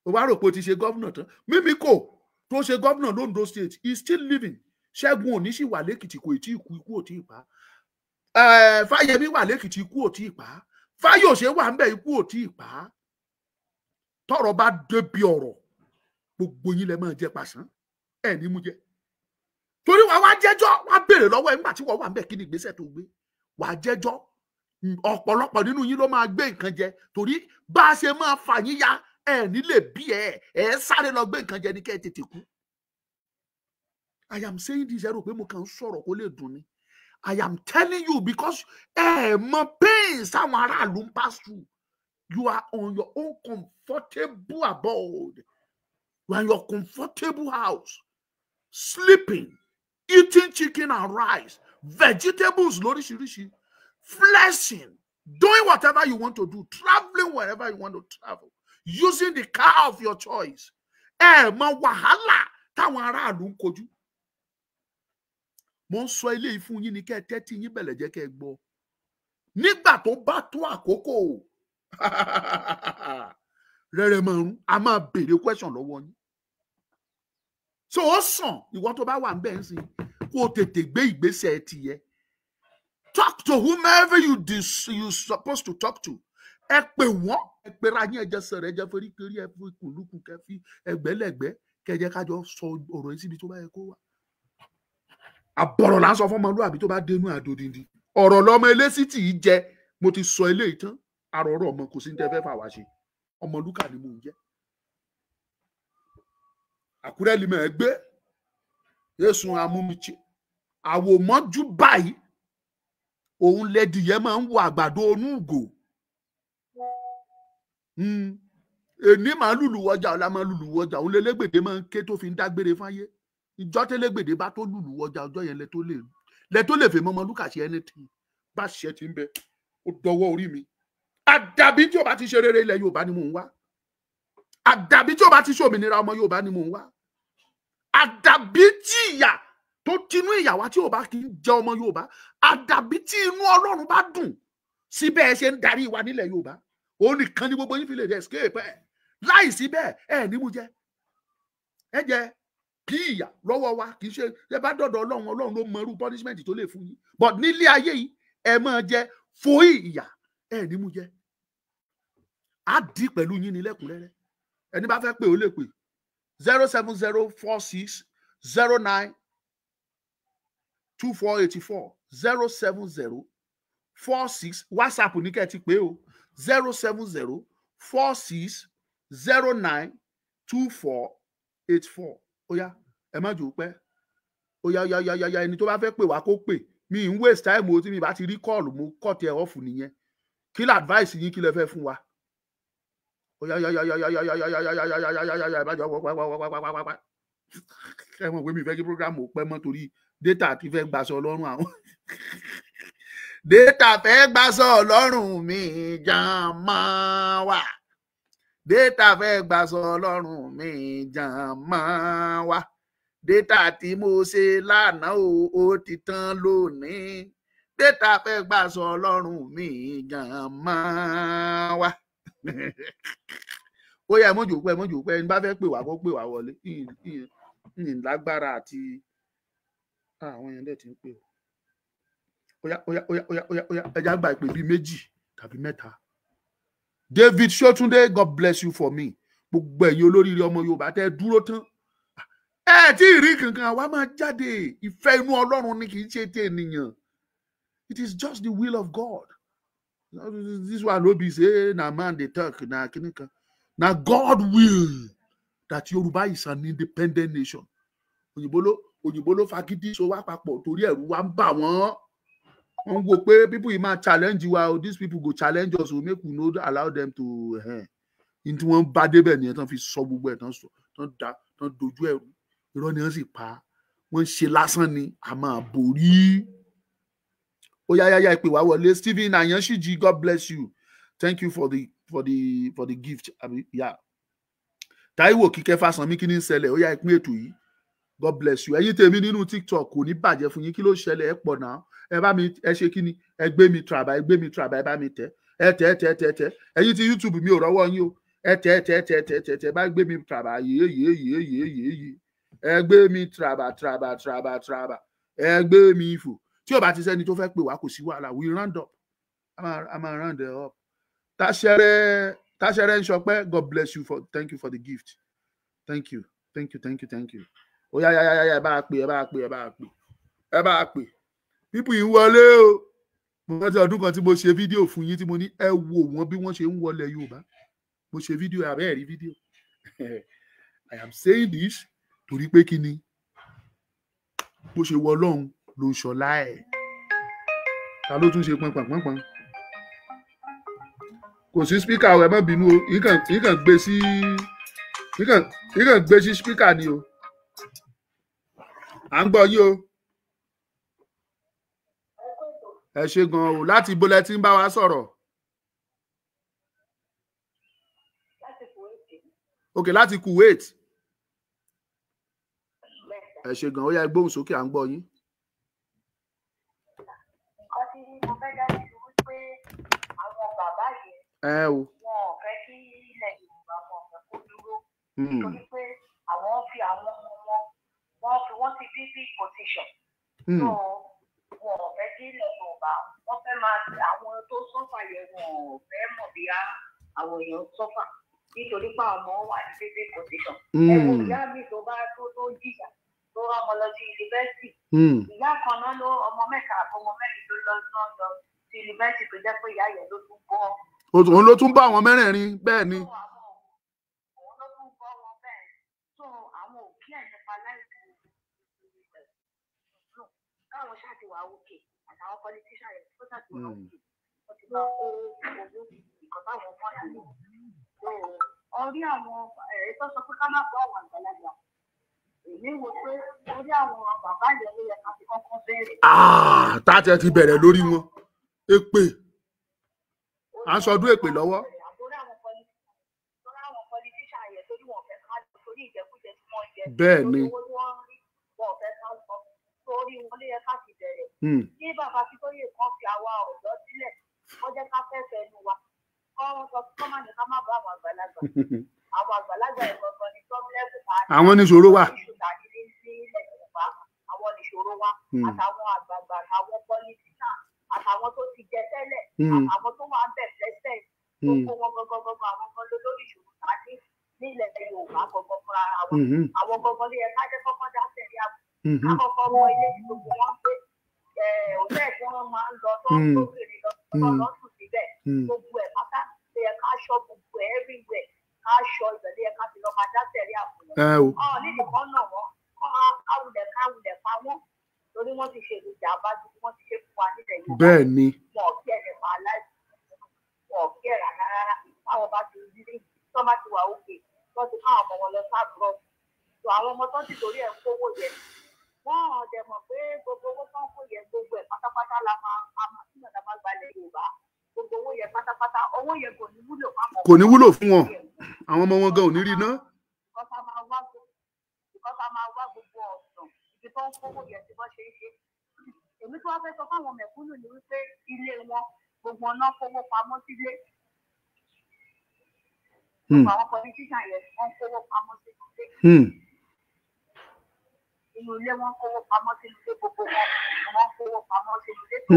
O wá rò pé o ti ṣe governor tán. Mímí kò tó ṣe governor l'Ondo State, he is still living. Ṣẹ́gun Òní sì wà lẹ́kìtì, kò tí ì kú, ikú ò tí ì pa. Fáyẹmí wà lẹ́kìtì, ikú ò tí ì pa. Fáyọ̀ṣe wà ń bẹ̀, ikú ò tí ì pa. Tọ́rọ̀ bá débi ọ̀rọ̀, gbogbo yín lẹ máa jẹ pàṣán, ẹ ní mú jẹ. Torí wàá wá jẹ́jọ́, wàá béèrè lọ́wọ́ ẹ nígbà tí wọ́n wà ń bẹ̀ kí ni ìgbésẹ̀ tó gbé. Wàá jẹ́jọ́. Ọ̀pọ̀lọpọ̀ nínú yín ló máa gbé nǹkan jẹ, torí bá a ṣe máa fà yín ya, ẹ ní lè bí ẹ sáré lọ gbé nǹkan jẹ ní kẹ́ ẹ tètè kú. I am saying this, ẹ rò pé mo kàn ń sọ̀rọ̀ kó lè dùn ni. I am telling you because ẹ mọ pains táwọn aráàlú ń pass through. You are on your own comfortable abode. You are in your comfortable house, sleeping, eating chicken and rice, vegetables lóríṣiríṣi, flexing, doing whatever you want to do, traveling wherever you want to travel, using the car of your choice. Ẹ mọ wàhálà táwọn aráàlú ń kojú. Mo ń sọ eléyìí fún yín ni kẹ́ ẹ tẹ́tí yín bẹ̀lẹ̀ jẹ́ kẹ́ ẹ gbọ́. Nígbà tó bá tó àkókò, rẹ̀rẹ̀ mọ̀rún, a máa béèrè question lọ́wọ́ yín. So ó sàn ìwọ tó bá wà ń bẹ̀ ń sìn kó o tètè gbé ìgbésẹ̀ tìyẹ. Talk to whomever you supposed to talk to. Ẹ pè wọ́n, ẹ pera yín, ẹ jẹ́ sọ̀rọ̀, ẹ jẹ́ foríkorí, ẹ fi kùlùkù, kẹ́ fi ẹgbẹ́lẹ́gbẹ́, kẹ́ jẹ́ ká jọ sọ ọ̀rọ̀ yìí síbi tó bá yẹ kó wà. Àbọ̀rọ̀ là ń sọ fọ́mọlúàbí tó bá dénú àdòdìndín. Ọ̀rọ̀ lọmọ eléṣí tì í jẹ. Mo ti sọ eléyìí tán. Àròrọ̀ ọmọ kò sí ní tẹ́ fẹ́ fà wá ṣe. Ọmọlúkà ni mò ń jẹ́. Àkúrẹ́ limẹ̀ ẹ gbé. Yéṣu amúmichi. Àwòmọ́jú báyìí. Òun lẹ́dìyẹ máa ń wo àgbàdo onúgò. Èní máa lùlù wọjà, ọ̀la máa lùlù wọjà. Òun lẹ́lẹ́gbèdé máa ń ké tó fi ń dágbére fáyé. Ìjọ́ tẹ́lẹ́gbèdé bá tó lùlù wọjà, ọjọ́ yẹn lẹ tó lè fẹ́ mọ́ Ọmọlúkà ṣe anything. Bá ṣe ti ń bẹ, ó dọwọ́ orí mi. Àdàbí tí o bá ti ṣe rere ilẹ̀ Yorùbá ni mò ń wá. Àdàbí tí o bá ti ṣe òmìnira ọmọ Yorùbá ni mò ń wá. Àdàbí tí ìyà tó tinú ìyà wá tí o bá kì í jẹ ọmọ Yorùbá. Àdàbí tí inú Ọlọ́run bá dùn sí bẹ́ẹ̀ ṣe ń darí wa nílẹ̀ Yorùbá. Òun nìkan ni gbogbo yín fi lè escape ẹ̀. Láì sí bẹ́ẹ̀, ẹ ní mú jẹ. Ẹ jẹ kí ìyà lọ́wọ́ wa kì í ṣe ẹ bá dọ̀dọ̀ Ọlọ́run, Ọlọ́run ló mọ irú punishment tó lè fún yín. But nílé ayé yìí, ẹ máa jẹ fòí ìyà, ẹ ní mú jẹ. Á dì pẹ̀lú yín ní lẹ́kùnrẹ́rẹ́. Ẹni bá fẹ́ pè ó lè pè 070 46 09 24 84 070 46. WhatsApp ní kẹ́ ẹ ti pè o 070 46 09 24 84. Ó yá, ẹ má jò ó pẹ́. Ó yá, yá, yá, yá, yá, ẹni tó bá fẹ́ pè wá kó pè. Mi ń waste time o, tí mi bá ti rí call mo cut ẹ off nìyẹn. Kí lẹ advice yín, kí lẹ fẹ́ fún wa? Ó yá, yá, yá, yá, yá, yá, yá, yá, yá, yá, yá, yá, yá, yá, yá, ẹ má jọ wọ́ wá wá wá wá wá wá. Ẹ mọ̀ pé mi fẹ́ kí program ò pẹ́ mọ́ torí data ti fẹ́ gbaṣọ lọ́rùn àwọn. Data fẹ́ gbaṣọ lọ́rùn mi jàmá wá. Data fẹ́ gbaṣọ lọ́rùn mi jàmá wá. Data tí mo ṣe lánàá o, ó ti tán lónìí. Data fẹ́ gbaṣọ lọ́rùn mi jàmá wá. Ó yá, ẹ mọ́jò pẹ́, ẹ mọ́jò pẹ́. Ẹni bá fẹ́ pè wá kó pè wá wọlé. Ní lágbára àti àwọn èèyàn dẹ̀ ti ń pè o. Óyá, óyá, óyá, óyá, óyá, óyá, ẹ jẹ́ á gba ìpè bíi méjì tàbí mẹ́ta. David Sotunde, God bless you for me. Gbogbo ẹ̀yin olóríire ọmọ Yorùbá tẹ́ dúró tán, ẹ tí ì rí kankan, àwa máa jáde. Ìfẹ́ inú Ọlọ́run ni, kì í ṣe ti ènìyàn. It is just the will of God. This one no be say na man dey talk, na kini kan. Na God will that Yorùbá is an independent nation. Òyìnbó ló fagídí so wá papọ̀ torí ẹ̀rù wa ń bà wọ́n. Wọ́n ń wo pé people yìí máa challenge wa o. These people go challenge us o, make we no allow them to. Ní tí wọ́n bá débẹ̀ nìyẹn, tán fi sọ gbogbo ẹ̀, tán sọ, tán da, tán dojú ẹ̀rù. Irọ́ ni wọ́n sì pa. Wọ́n ń ṣe lásán ni. A máa borí. Ó yá, yá, yá, ìpè wá wọlé. Stephen Ayanṣíjì, God bless you. Thank you for the gift. Àbí yeah. Táíwò Kíkẹ́ Fásánmi, kí ni ń ṣẹlẹ̀? Ó yá, ìpín ètò yìí. God bless you. Ẹ̀yin tèmi nínú TikTok, kò ní bàjẹ́ fún yín. Kí ló ṣẹlẹ̀? Ẹ pọ̀ náà. Ẹ bá mi, ẹ ṣe kí ni, ẹ gbé mi tràbà, ẹ gbé mi tràbà, ẹ bá mi tẹ, ẹ tẹ, ẹ tẹ, tẹ, tẹ. Ẹ̀yin tí YouTube, mi ò rọ́wọ́ yín o. Ẹ tẹ, ẹ tẹ, tẹ, tẹ, tẹ, tẹ. Bá gbé mi tràbà, yé, yé, yé, yé, yé, yé. Ẹ gbé mi tràbà, tràbà, tràbà, tràbà. Ẹ gbé mi fò. Tí ò bá ti sẹ́ni tó fẹ́ pè wá, kò sí wàhálà. We round up, a máa round it up. Táṣẹ́rẹ́, Táṣẹ́rẹ́ ń sọpẹ́. God bless you for, thank you for the gift. Thank you, thank you, thank you, thank you. Ó yá, yá, yá, yá, ẹ bá a pè, ẹ bá a pè, ẹ bá a pè, ẹ bá a pè. People yìí ń wọlé o. Mo rántí ọdún kan tí mo ṣe fídíò fún yín, tí mo ní ẹ wò wọ́n bí wọ́n ṣe ń wọlé Yorùbá. Mo ṣe fídíò abẹ́ ẹ̀rí fídíò. I am saying this torí pé kí ni, bó ṣe wọ Ọlọ́run ló ń ṣọlá ẹ̀. Ta ló tún ṣe pọnpọnpọnpọn? Kò sí speaker o, ẹ má bínú o. Yín kàn gbé sí, yín kàn gbé sí speaker ni o. À ń gbọ́ yín o. Ẹ ṣe gan o. Láti ibo lẹ ti ń bá wa sọ̀rọ̀? Láti Kuwait. Ok, láti Kuwait. Bẹ́ẹ̀. Ẹ ṣe gan. Ó yá, gbóhùn sókè, à ń gbọ́ yín. Nǹkan tí mo fẹ́ dá sí ni wípé àwọn bàbá yẹn, ẹ o wọn ò fẹ́ kí ilẹ̀ Yorùbá, wọn ò fẹ́ kó dúró, torí pé àwọn fi àwọn ọmọ wọn, wọ́n fi wọ́n sí bíbí position. So wọn ò fẹ́ kí ilẹ̀ Yorùbá, wọ́n fẹ́ máa àwọn tó suffer yẹn, wọn ò fẹ́ mọ̀ bí àwọn èèyàn suffer nítorí pé àwọn ọmọ wà ní bíbí position. Ẹ wo ìyá mi tó bá tó jìyà tó rán ọmọ lọ sí yunifásitì. Ìyá kan náà ló ọmọ mẹ́ta àtọmọ mẹ́rin ló lọ náà lọ sí yunifásitì, tó jẹ́ pé ìyá yẹn ló tún bọ́. Òun ló tún bá àwọn mẹ́rẹ̀ẹ̀rin, bẹ́ẹ̀ ni. Òun ló tún bọ́ wọn bẹ́ẹ̀. So àwọn òkè ẹ̀ nípa láìpẹ́ káwọn ṣáà ti wà òkè àtàwọn politician yẹn tó ṣáà ti wà òkè, wọ́n ti máa kó owó nǹkan táwọn mọ́ yàtọ̀. So orí àwọn ẹ̀ tó sọ pé ká má bọ́ àwọn àgbàlagbà, èmi wò pé orí àwọn bàbá yẹn ló yẹ ká fi kọ́kọ́ bẹ̀rẹ̀. Ah, tá a ti bẹ̀rẹ̀ lórí wọn, èpè, à ń sọdún èpè lọ́wọ́. Àtòrí àwọn politician yẹn, torí wọn fẹ́ ká lọ, torí ìjẹkújẹ tí wọ́n jẹ, Bẹ́ẹ̀ ni. torí owó tí wọ́n ń rí, wọn ò fẹ́ ká lọ, torí wọn ló yẹ ká ti bẹ̀rẹ̀. Kí bàbá Akíntóyè kan fi àwa ọ̀dọ́ sílẹ̀, wọ́n jẹ́ ká fẹ́ fẹnu wa, kọ́ wọn sọ kọ́ má ní ká má bá àwọn àgbàlagbà. Àwọn àgbàlagbà yẹn gangan ni problem ta ní. Àwọn níṣòro wà. Issue ta ní ní ilẹ̀ Yorùbá, àwọn nìṣòro wa. Àtàwọn àgbààgbà, àtàwọn politician, àtàwọn tó ti jẹ tẹ́lẹ̀, àtàwọn tó wà ń bẹ̀ pẹ́sẹ̀, gbogbo wọn gangan gangan, àwọn gan ló lórí ìṣòro ta ní nílẹ̀ Yorùbá gangan fúnra ara wa. Àwọn gangan ló yẹ ká jẹ́ kọ́kọ́ dá sẹ̀rí àbò, ká kọ́kọ́ mọ ilé tí gbogbo wọn ń gbé, hòtẹ́ẹ̀lì tí wọ́n máa ń lọ, tó ń tóbìnrin lọ, tó lọ sùn síbẹ̀. Gbogbo ẹ̀ pátá ló yẹ ká ṣọ́, gbogbo ẹ̀ everywhere ká ṣọ́. Ibẹ̀ ló yẹ ká ti lọ máa dá sẹ̀rí àbò wọn. Ẹ o. Ọ̀ nídìí kan náà, wọ́n káwulẹ̀ pa wọ́n, torí wọ́n ti ṣe ìjàmbá ju wọ́n ti ṣe fún wa nílẹ̀ Yorùbá. Bẹ́ẹ̀ ni. Wọn ò kí ẹ̀ nípa aláìsàn, wọn ò kí ẹ̀ rárá rárá. Táwọn bá ti rí tó bá ti wà òkè, wọ́n ti káwọn ọmọ wọn lọ sábúrò tó àwọn ọmọ tó ti torí ẹ̀ ń kówó yẹn, wọ́n ò dẹ̀ mọ̀ pé gbogbo owó tó ń kó yẹn, gbogbo ẹ̀ pátápátá la máa a máa tí nàdá bá gbalẹ̀ Yorùbá, gbogbo owó yẹn pátápátá, owó yẹn kò ní wúlò fáwọn. Kò ní wúlò fún wọn. Àwọn ọmọ wọn gan ò ní rí ná. Because a máa wá gbogbo ọ̀nà ibi tó ń kówó yẹn tí wọ́n ṣe é ṣe. Èmi tó wá fẹ́ sọ fáwọn mẹ̀kúnnù ni wípé ilé wọn, gbogbo ọ̀nà kówó pamọ́ sílé. Gbogbo àwọn politician yẹn, wọ́n kówó pamọ́ sílé. Inú ilé wọn kówó pamọ́ sínú ilé, gbogbo wọn ni wọ́n kówó pamọ́ sínú ilé. Tó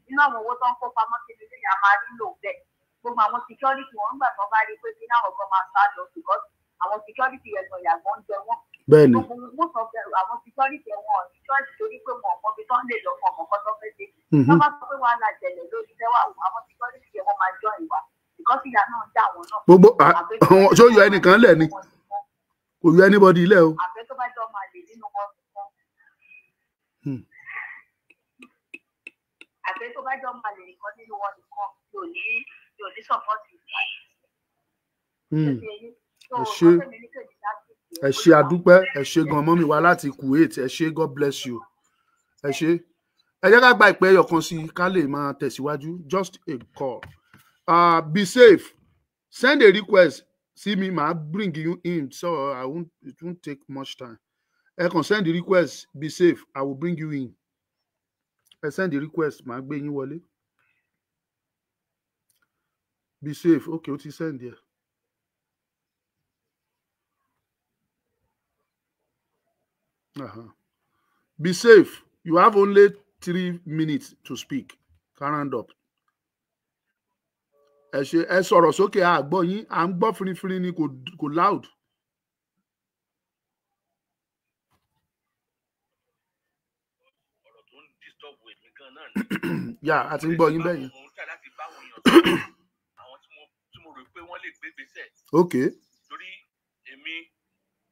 inú àwọn owó tó ń kó pamọ́ sínú ilé yẹn a máa rí lò bẹ́ẹ̀. Gbogbo àwọn security wọn nígbà tó bá rí pé kí náà ọgbọ́n máa sá lọ, because àwọn security yẹn gan ìyàgbọ́n ń jẹ wọ́n. Bẹ́ẹ̀ni. Gbogbo most of them, àwọn security wọn ò ní choice torí pé wọn ò mọ ibi tó ń lè lọ, wọn ò mọ nǹkan tó fẹ́ ṣe. Tó bá sọ pé wàhálà jẹlẹ̀ lórí tẹ́wà, àwọn security yẹn wọ́n máa join wa because ìyá náà ń dà wọ́n náà. Gbogbo ṣó yọ ẹnìkan lẹ̀ ni, kò yọ anybody lẹ̀ o. Àfẹ́ tó bá jọ máa lè nínú wọn nìkan. Àfẹ́ tó bá jọ máa lè nìkan nínú wọn nìkan yóò ní support. Ẹ ṣé, ẹ ṣé, adúpẹ́, ẹ ṣé gan mọ́mí wa láti Kuwait, ẹ ṣé, God bless you, ẹ ṣé. Ẹ jẹ́ ká gba ìpè ẹyọ kan sí i ká lè máa tẹ̀síwájú. Just a call. Be safe, send a request sí mi, màá bring you in, so I won't, it won't take much time. Ẹ kàn send the request, be safe, I will bring you in. Ẹ send the request, màá gbé yín wọlé. Be safe, okay, ó ti send yẹ. Uh-huh. Be safe. You have only 3 minutes to speak. Can round up. Ẹ ṣe, ẹ sọ̀rọ̀ sókè, a gbọ́ yín, à ń gbọ́ firifiri ni, kò loud. Ọ̀rọ̀ tó ń disturb èmi gan náà ni. Yà, a ti ń gbọ́ yín bẹ́ẹ̀ yẹn. Mo ń try láti bá àwọn èèyàn sọ̀rọ̀, àwọn tí mo rò pé wọ́n lè gbé gbèsè. Okay. Torí èmi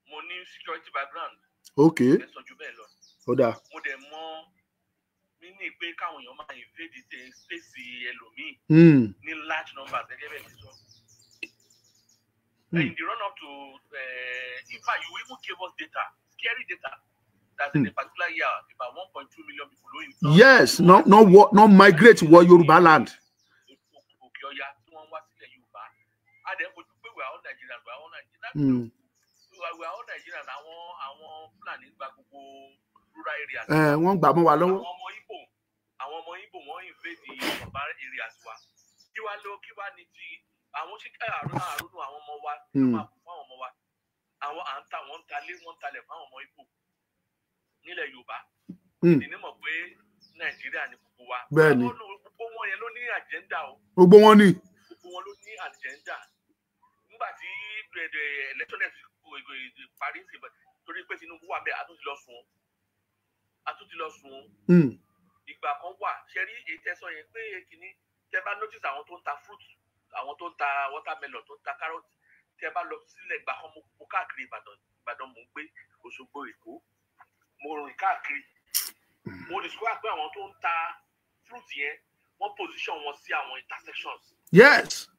mo ní security background. Okay. Ẹ sọ ju bẹ́ẹ̀ lọ. Ó dáa. Mo dẹ̀ mọ mí ní pé káwọn èèyàn máa invade the space ẹlòmíì ní large numbers gẹ́gẹ́ bẹ́ẹ̀ ti sọ. In the run up to in fact, you even gave us data, scary data, that in a particular year about 1.2 million people ló in. Yes, no, no, no migrate wọ Yorùbá land. Òkè Ọya tí wọ́n wá sílẹ̀ Yorùbá. A dẹ̀ ń fojú pé we are all Nigerians, we are all Nigerians. We are all Nigerians. Àwọn Fúlàní gba gbogbo rural areas. Wọ́n gbà mọ́ wa lọ́wọ́. Àwọn ọmọ Ìgbò wọ́n invade Yorùbá areas wa. Kí wá ló kí wá ní ti àwọn ṣe àrùn àwọn ọmọ wa ló máa kú fún àwọn ọmọ wa. Àwọn à ń ta wọ́n ń talé wọ́n ń talẹ̀ fún àwọn ọmọ Ìgbò nílẹ̀ Yorùbá. Ìdí mọ̀ pé Nàìjíríà ni gbogbo wa. Bẹ́ẹ̀ni. Gbogbo wọn yẹn ló ní agenda o. Gbogbo wọn ni. Gbogbo wọn ló ní agenda. Nígbà tí election parí sí torí pé Tinubu wà bẹ́ẹ̀, a tún ti lọ sùn. Ìgbà kan wà ṣe rí èyí tẹ́sán yẹn pé kínní, tẹ́ bá notice àwọn tó ń ta fruit, àwọn tó ń ta watermelon, tó ń ta carrot, tẹ́ bá lọ sílẹ̀ ìgbà kan mo káàkiri Ìbàdàn mò ń gbé Òṣogbo, Èkó, mo rìn káàkiri, mo discover pé àwọn tó ń ta fruit yẹn wọ́n position wọn sí àwọn intersections. Yes.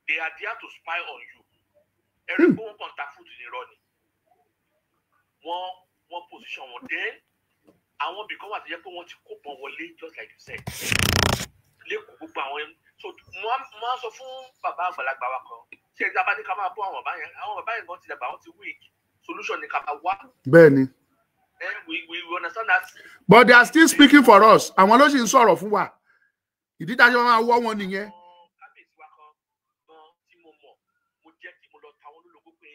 They are there to spy on you. Ẹ̀rí pé wọ́n kàn ta fruit ní irọ́ ni. Wọ́n position wọn then àwọn ibìkan wà tó jẹ́ pé wọ́n ti kó pọn wọlé, just like you said. Lẹ́kọ̀ọ́ gbogbo àwọn, so mo á sọ fún bàbá àgbàlagbà wa kan, ṣé ẹja bá ní ká máa bọ́ àwọn bàbá yẹn, àwọn bàbá yẹn gan ti dàgbà, wọ́n ti weak, solution ni ká máa wá. Bẹ́ẹ̀ni. We understand that. But they are still speaking for us. Àwọn ló sì ń sọ̀rọ̀ fún wa. Ìdí tá a ṣe máa wọ́ wọn nìyẹn. Kábíyèsí wa kan gan tí mo mọ̀, mo jẹ́ kí mo lọ ta wọn lólobó pé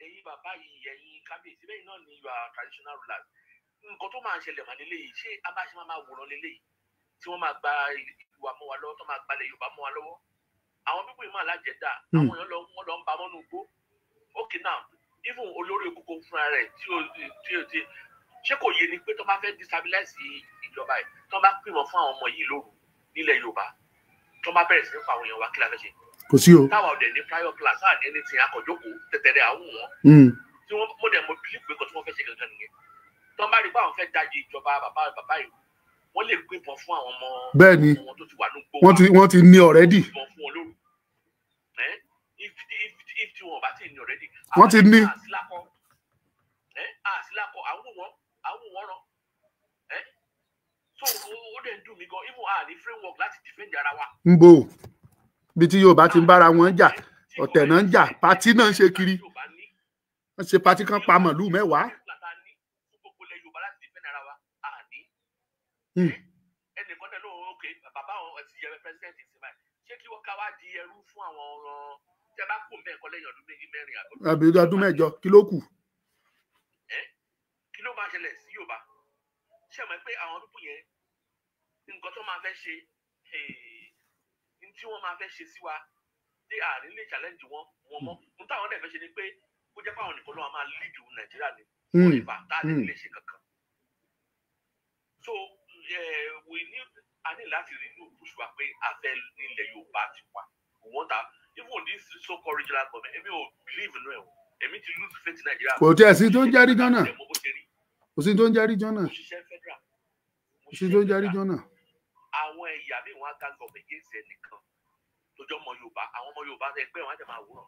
ẹ̀yin bàbá yìí, ẹ̀yin kábíyèsí bẹ́ẹ̀ náà ni you are traditional rulers. Nǹkan tó máa ń ṣẹlẹ̀ mà lélẹ́yìí, ṣé a bá ṣe máa wòran lélẹ́yìí tí wọ́n máa gba ìwà mọ́ wa lọ́wọ́, tó máa gbalẹ̀ Yorùbá mọ́ wa lọ́wọ́? Àwọn pípọ̀ yìí máa lájẹ̀dá, àwọn èèyàn wọ́n lọ ń ba mọ́nú igbó. Okay now, even olórí okoko fúnra rẹ̀ tí ó ti ṣé kò yé ni pé tó bá fẹ́ destabilize ìjọba yìí, tó bá pè wọ́n fún àwọn ọmọ yìí lóru nílẹ̀ Yorùbá, tó bá bẹ̀rẹ̀ sí ní pa àwọn èèyàn wa, kí la fẹ́ ṣe? Kò sí o. Táwa ọ̀dẹ̀ ní prior class and anything, akọ̀jókòó tẹ̀tẹ̀rẹ̀ àwọn wọn. Tí wọ́n mo dẹ̀ mo believe pé nǹkan tí wọ́n fẹ́ ṣe gangan nìyẹn. Tó bá rí pé àwọn fẹ́ dájú ìjọba bàbá yìí, wọ́n lè gbé ìbọn fún àwọn ọmọ wọn tó ti wà ní gbó. Wọ́n ti ní already. Ìbọn fún wọn lóru. If tí wọn bá ti ní already. Wọ́n ti ní. Àsìlákọ̀ àwọn wọn rán. So ó dẹ̀ ń dùn mí gan, even a ní framework láti defend ara wa. Ń bò bí tí Yorùbá ti ń bára wọn jà, ọ̀tẹ̀ náà ń jà, pátí náà ń ṣe kiri. Wọ́n ṣe pátí kan pa màlúù mẹ́wàá. Ẹnìkan náà lóun ok bàbá àwọn ti yẹ president sí báyìí, ṣé kí wọ́n ká wá di ẹrú fún àwọn ọ̀rọ̀ tẹ bá kó mẹ́ẹ̀kọ́ lẹ́yìn ọdún méjì mẹ́rin àbí ọdún mẹ́jọ kí ló kù? máa ṣẹlẹ̀ sí Yorùbá? Ṣé ẹ mọ̀ pé àwọn pípọ̀ yẹn, nǹkan tó máa fẹ́ ṣe, n tí wọ́n máa fẹ́ ṣe sí wa dé, àárín lè challenge wọn mọ́. N táwọn dẹ̀ fẹ́ ṣe ni pé kó jẹ́ pé àwọn nìkan ló wà máa lead Nàìjíríà ní forever, tá a lè lè ṣe kankan. So we need, a ní láti renew push wa pé a fẹ́ nílẹ̀ Yorùbá ti wà. We want our, even this so called regional government, èmi ò believe inú ẹ̀ o. Èmi ti lose faith in Nigeria. Kò tiẹ̀ sí tó ń jẹ́ regional. Mo bó ṣe rí. Kò sí tó ń jẹ́ regional. Mo ṣiṣẹ́ federal. Mo Kò sí tó ń jẹ́ federal. regional. Àwọn ẹ̀yà míì, wọn á gang up against ẹnìkan tó jọ ọmọ Yorùbá. Àwọn ọmọ Yorùbá ẹgbẹ́ wọn á dẹ̀ máa wòrán.